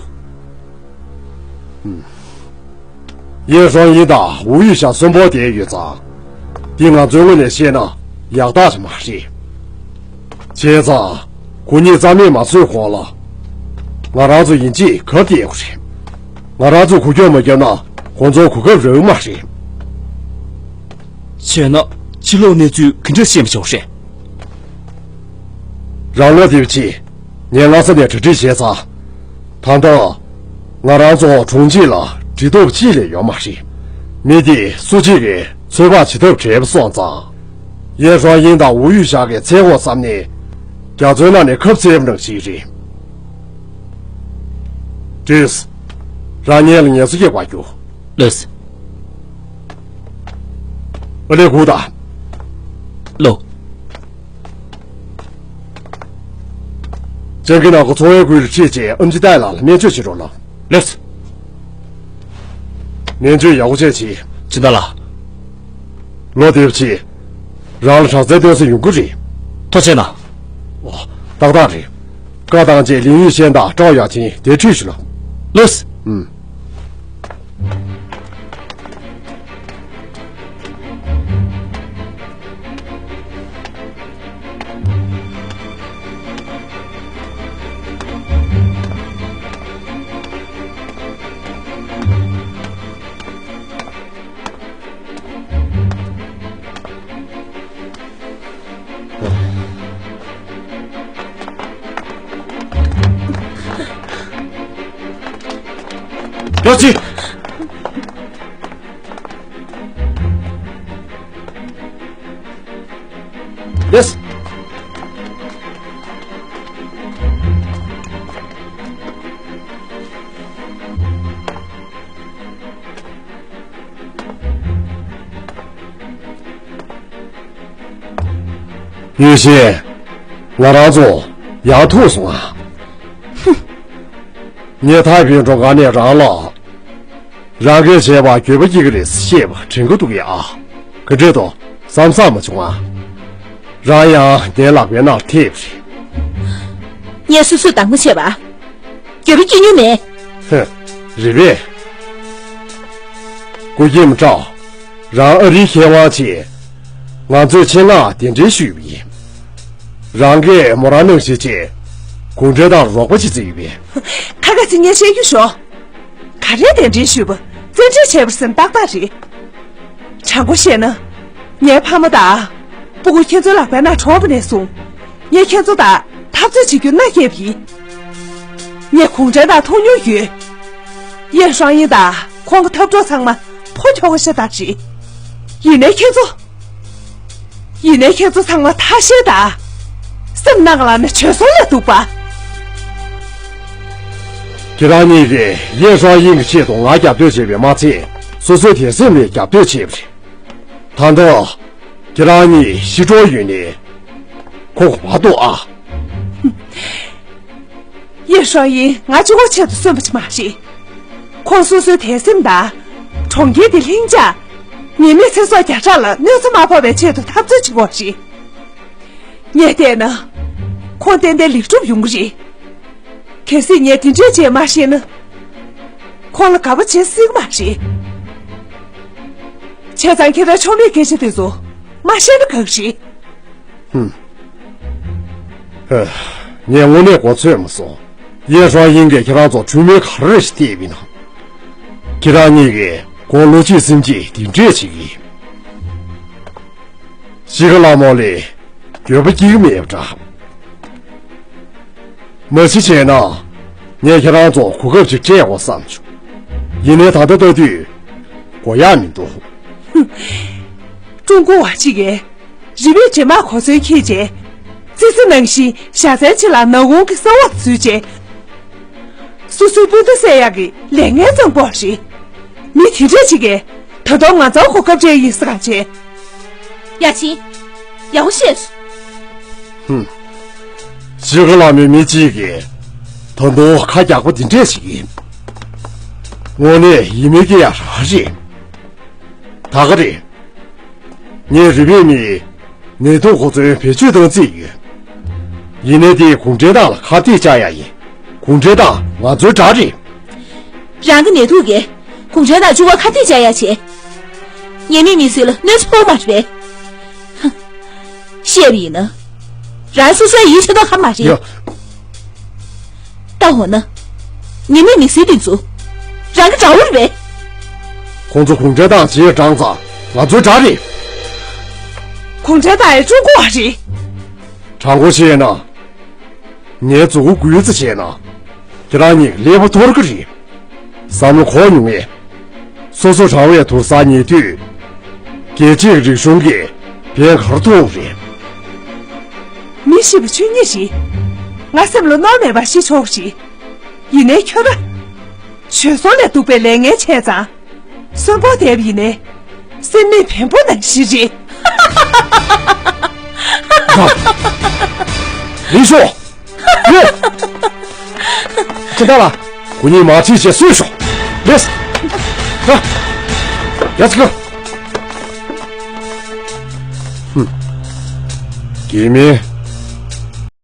ཡེ་ཧྲོང་ཡིན་དང་ཝུ་ཡུས་ཤ་གསོན་པོ་བསྡད་ཡོད་ཙང་། འདི་ང་ཚོའི་ངོས་ནས་བཤད་ན་ཡག་རྟགས་ཅིག་མ་རེད། བྱས་ཙང་། ཁོ་གཉིས་རྩ་མེད་མ་བཟོས་གོང་ལ། ང་རང་ཚོ་ཡིན་གཅིག་གབ་བསྡད་ཡོད་རེད། ང་རང་ཚོས་འགུལ་སྐྱོད་མ་བརྒྱབ་ན་ཁོང་ཚོར་གོ་སྐབས་རག་གི་མ་རེད། བྱས་ན་ཕྱི་ལོགས་གནས་ཚུལ་ག་འདྲ་ཤེས་མ་བྱུང་རེད། རང་ལོ་དེབ་ཆེ། ངས་སྔ་ས་ནས་གྲ་སྒྲིག་བྱས་ཚར། ད་ལྟ། ང་རང་ཚོ་གྲོང་ཁྱེར་ལ་འབྲེལ་གཏུག་ཅིག་ལས་ཡོད་མ་རེད། མི་དེ་སུ་གཅིག་གིས་ཚོད་དཔག་བྱེད་ཐབས་བྲལ་བ་སོང་ཙང་། ཡེ་ཧྲོང་ཡིན་དང་ཝུ་ཡུས་ཤ་གི་མཚན་འོག་བསམ་ནས། རྒྱ་མཚོའི་ནང་ནས་ཁབ་བཙལ་བ་ནང་ཞིག་རེད། ཀྲིས། རང་ཉིད་ལ་ངལ་གསོ་རྒྱག་པར་རྒྱུགས། ལགས་སེ། ཨ་ལས་སྒུག་དང་། ལོ། ཅང་གི་ནག་གོ་ཚོང་བའི་ཁུལ་ཁྲིད་ཅེས་ཨམ་ཆི་ཏའི་ལགས་ལ་སྨན་བཅོས་བྱེད་རོགས་གནང་། ལགས་སེ། སྨན་བཅོས་ཡག་པོ་བྱས་ཅི། ཅི་ད་ལ། ལོ་དེབ་ཆེ། རང་ལ་དྲག་རྩལ་སྟོན་ས་ཡོང་གི་རེད། ཐུགས་རྗེ་གནང་། ཨོ། ཏག་ཏག་རེད། བཀའ་བཏང་རྗེས་ལིན་ཡུས་ཤན་དང་ཀྲའོ་ཡ་ཆིན་དེ་ཁྲིད་ཞུ་ལ། ལགས་སེ། ཨུམ། ཡོ་ཅི། ཡེས། ཡུས་ཤིན། ང་རང་ཚོ་ཡར་ཐུག་སོང་ང་། ཧུམ། ངས་ཐའེ་ཕིང་གྲོང་ཁྱེར་ནས་རང་ལ། རང་གིས་བྱས་པ་འགྱོད་པ་སྐྱེ་གི་རེད་ཞེས་པ་དྲན་གྱི་འདུག་ཡ། ག་འདྲས་འདུག་བརྩམ་བསམ་མ་བྱུང་ང་། རང་ཡང་ངའི་ལག་པའི་ནང་ཐེབས་རེད། ངས་སོ་སོས་འདང་མ་བྱས་པ། འགྱོད་པ་སྐྱེ་མྱོང་མེད། ཧེ། རེད་པས། སྐུ་མཁྱེན་ཁྲའོ། རང་ཨ་རིའི་མཁས་དབང་ཆེད། ང་ཚོས་ཆེད་མངགས་གདན་འདྲེན་ཞུས་པ་ཡིན། རང་གིས་མོ་རང་ནང་བཞིན་བྱེད། གུང་ཁྲན་ཏང་རོགས་པ་བྱེད་རྩིས་ཡོད་པས། ཁ་ཁ་ཚིག་ངས་བཤད་རྒྱུ་ཞོག་ག་རེ་གདན་འདྲེན་ཞུས་པ་བཙན་ཁྲིད་བྱས་པ་ཟེར་ན་ཏག་ཏག་རེད། དྲང་པོ་བཤད་ན། ངའི་ཕ་མ་དང་། སྤུ་གུ་ཁྱེད་ཚོའི་ལག་པའི་ནང་གྲོངས་པ་ནས་བཟུང་། ངས་ཁྱེད་ཚོ་དང་འཐབ་རྩོད་བྱེད་རྒྱུ་མནའ་བསྐྱལ་བ་ཡིན། ངས་གུང་ཁྲན་ཏང་མཐོང་མྱོང་ཡོད། ཡེ་ཧྲང་ཡིན་དང་ཁོང་གི་འཐབ་གྲོགས་ཚང་མ་ཕོ་ཁྱོ་ག་ཤ་སྟག་རེད། ཡིན་ནའི་ཁྱེད་ཚོ། ཡིན་ནའི་ཁྱེད་ཚོ་ཚང་མ་ཐ་ཤལ་དང་། སེམས་ནང་ལ་ནི་བྱོལ་སོང་ལས་འདུག་པ། ཁྱེད་རང་གཉིས་ཀྱིས་ཡེ་ཧྲང་ཡིན་གྱི་ཆེད་དུ་ང་རྒྱབ་གཏོད་བྱས་པས་མ་ཚད། སོ་སོའི་དད་སེམས་ལ་རྒྱབ་གཏོད་བྱས་པ་རེད། ད་ལྟ། ཁྱེད་རང་གཉིས་ཤི་འགྲོ་ཡོད་ནི། ཁོ་གོ་བ་འདུག་ཨ། ཡེ་ཧྲང་ཡིན་ང་གཅིག་པོ་ཆེད་དུ་གསོན་པ་ཅིག་མ་རེད། ཁོང་སོ་སོའི་དད་སེམས་དང་། གྲོང་ཁྱེར་དེ་ལྷིང་འཇགས། ཉེས་མེད་ཚེ་སྲོག་བརྒྱ་ཕྲག་ལ་གནོད་འཚེ་མ་ཕོག་པའི་ཆེད་དུ་འཐབ་རྩོད་བྱེད་དགོས་རེད། ངས་བལྟས་ན། ཁོང་ཏན་ཏན་ལེགས་གྲུབ་ཡོང་གི་རེད། གལ་སྲིད་ངས་དེ་འདྲས་བྱས་མ་ཤེས་ན། ཁོང་ལ་དགའ་པོ་བྱེད་སྲིད་ཀྱི་མ་རེད། བྱས་ཙང་ཁྱེད་རང་ཆོ་མེད་སྐད་ཆ་དེ་ཚོ་མ་བཤད་ན་དགའ་གི་རེད། ཧུམ། ཧེ། ངས་དངོས་གནས་མགོ་ཚོས་མ་སོང་། ཡེ་ཧྲང་ཡིན་གྱིས་ཁྱེད་རང་ཚོ་འཁྲུལ་སྨོན་ག་རེ་ཞིག་བལྟས་པ་ཡིན་ན། ཁྱེད་རང་གཉིས་ཀྱིས་ཁོང་བློ་སྐྱིད་སེམས་སྐྱིད་དེ་འདྲས་བྱེད་ཀྱི་ཡིན། གཞིས་ཀ་ལྷ་མོ་ལ་འགྱོད་པ་སྐྱེ་གི་མེད་པ་འདྲ། མ་གཞི་བྱས་ན། ངས་ཁྱེད་རང་ཚོ་གོ་སྐབས་ཅིག་སྤྲད་དགོས་བསམ་བྱུང་། ཡིན་ནའི་ད་ལྟ་ལྟ་དུས། དགོས་ཡག་མི་འདུག་ཀྲུང་གོ་བ་གཅིག་གིས་རི་པའི་འདྲེ་དམག་གོ་མཚོན་འཁྱེར་རྗེས། ཙི་ཙི་ནང་བཞིན་ཞྭ་སའི་ཕྱི་ལ་ནག་ཁུང་གི་ས་འོག་ཏུ་འཛུལ་རྗེས། སོ་སོའི་སྤུན་ཟླ་བསད་ཡག་གི་ལས་ངན་བརྩམས་པ་རེད། མི་དེ་འདྲ་ཅིག་གིས་ད་དུང་ང་ཚོར་གོ་སྐབས་སྤྲད་ཡིན་ཟེར་ག་བྱས། ཡ་ཆི། ཡག་པོ་བཤད་སོང་། ཧུམ། གཞིས་ཀ་ལྷ་མོའི་མི་གཅིག་གིས་ད་དུང་ཁ་རྒྱག་པོ་འདི་འདྲས་ཞིག་ཡིན། དངོས་གནས་ཡིད་མི་སྐྱོ་ཡ་རང་རེད། ད་ག་རེད། ངས་རི་པའི་མིས་ནད་དུག་གོ་མཚོན་བེད་སྤྱོད་བཏང་རྩིས་ཡོད། ཡིན་ནའི་དེ་གུང་ཁྲན་ཏང་ལ་ཁ་གཏད་བཅག་ཡ་ཡིན། གུང་ཁྲན་ཏང་ང་ཚོའི་དགྲ་རེད། རང་གི་ནད་དུག་གིས་གུང་ཁྲན་ཏང་བཅུ་པ་ཁ་གཏད་བཅག་ཡ་བྱས། ཉེས་མེད་མི་སེར་ལ་གནོད་འཚེ་ཕོག་མ་རེད་པས། ཧ། བཤད་པ་ཡིན་ན། རང་སོ་སོའི་ཡིད་ཆེས་མདོག་ཁ་མ་རེད། ཡ། ལྟ་འོ་ན། ཉེས་མེད་མི་སེར་འདི་ཚོ། རང་གི་དགྲ་བོ་རེད་པས། ཁོང་ཚོ་གུང་ཁྲན་ཏང་རྗེས་འབྲངས་ཙང་ང་ཚོའི་དགྲ་རེད། གུང་ཁྲན་ཏང་ཡང་ཀྲུང་གོ་བ་རེད། དྲང་པོ་བཤད་ན། ངའི་མཛུབ་གུ་འགུལ་ཙམ་བྱས་ན། ཁྱེད་རང་གཉིས་ཀླད་པ་འཐོར་གི་རེད། བསམ་བློ་འཁོར་མྱོང་ངས། སོ་སོ་དྲང་བའི་དུར་ས་ཉལ་དུས། རྒྱལ་གཅེས་རིག་གཞུང་གིས་ཕན་ག་རེ་ཐོགས་རེད། མི་ཤི་བ་ཆོས་ཉིད་རེད། ང་སེམས་ལ་གནོད་མེད་པར་ཤི་ཆོག་རེད། ཡིན་ནའི་ཁྱོད་རང་། བྱོལ་སོང་ལས་སྡུག་པའི་ལས་ངན་བྱས་ཙང་། གསོན་པོ་བསྡད་པ་ཡིན་ནའི། སེམས་མེད་བེམ་པོ་ནང་བཞིན་རེད། ལིང་ཤོ། ཡོ། ཁྱེད་ལ། ཁོ་གཉིས་མ་ཁྲིད་བྱས་གསོས་ཤོག་ལེས། ཧ། ཡ་ཚིག་ཧུམ། དགེ་མིན་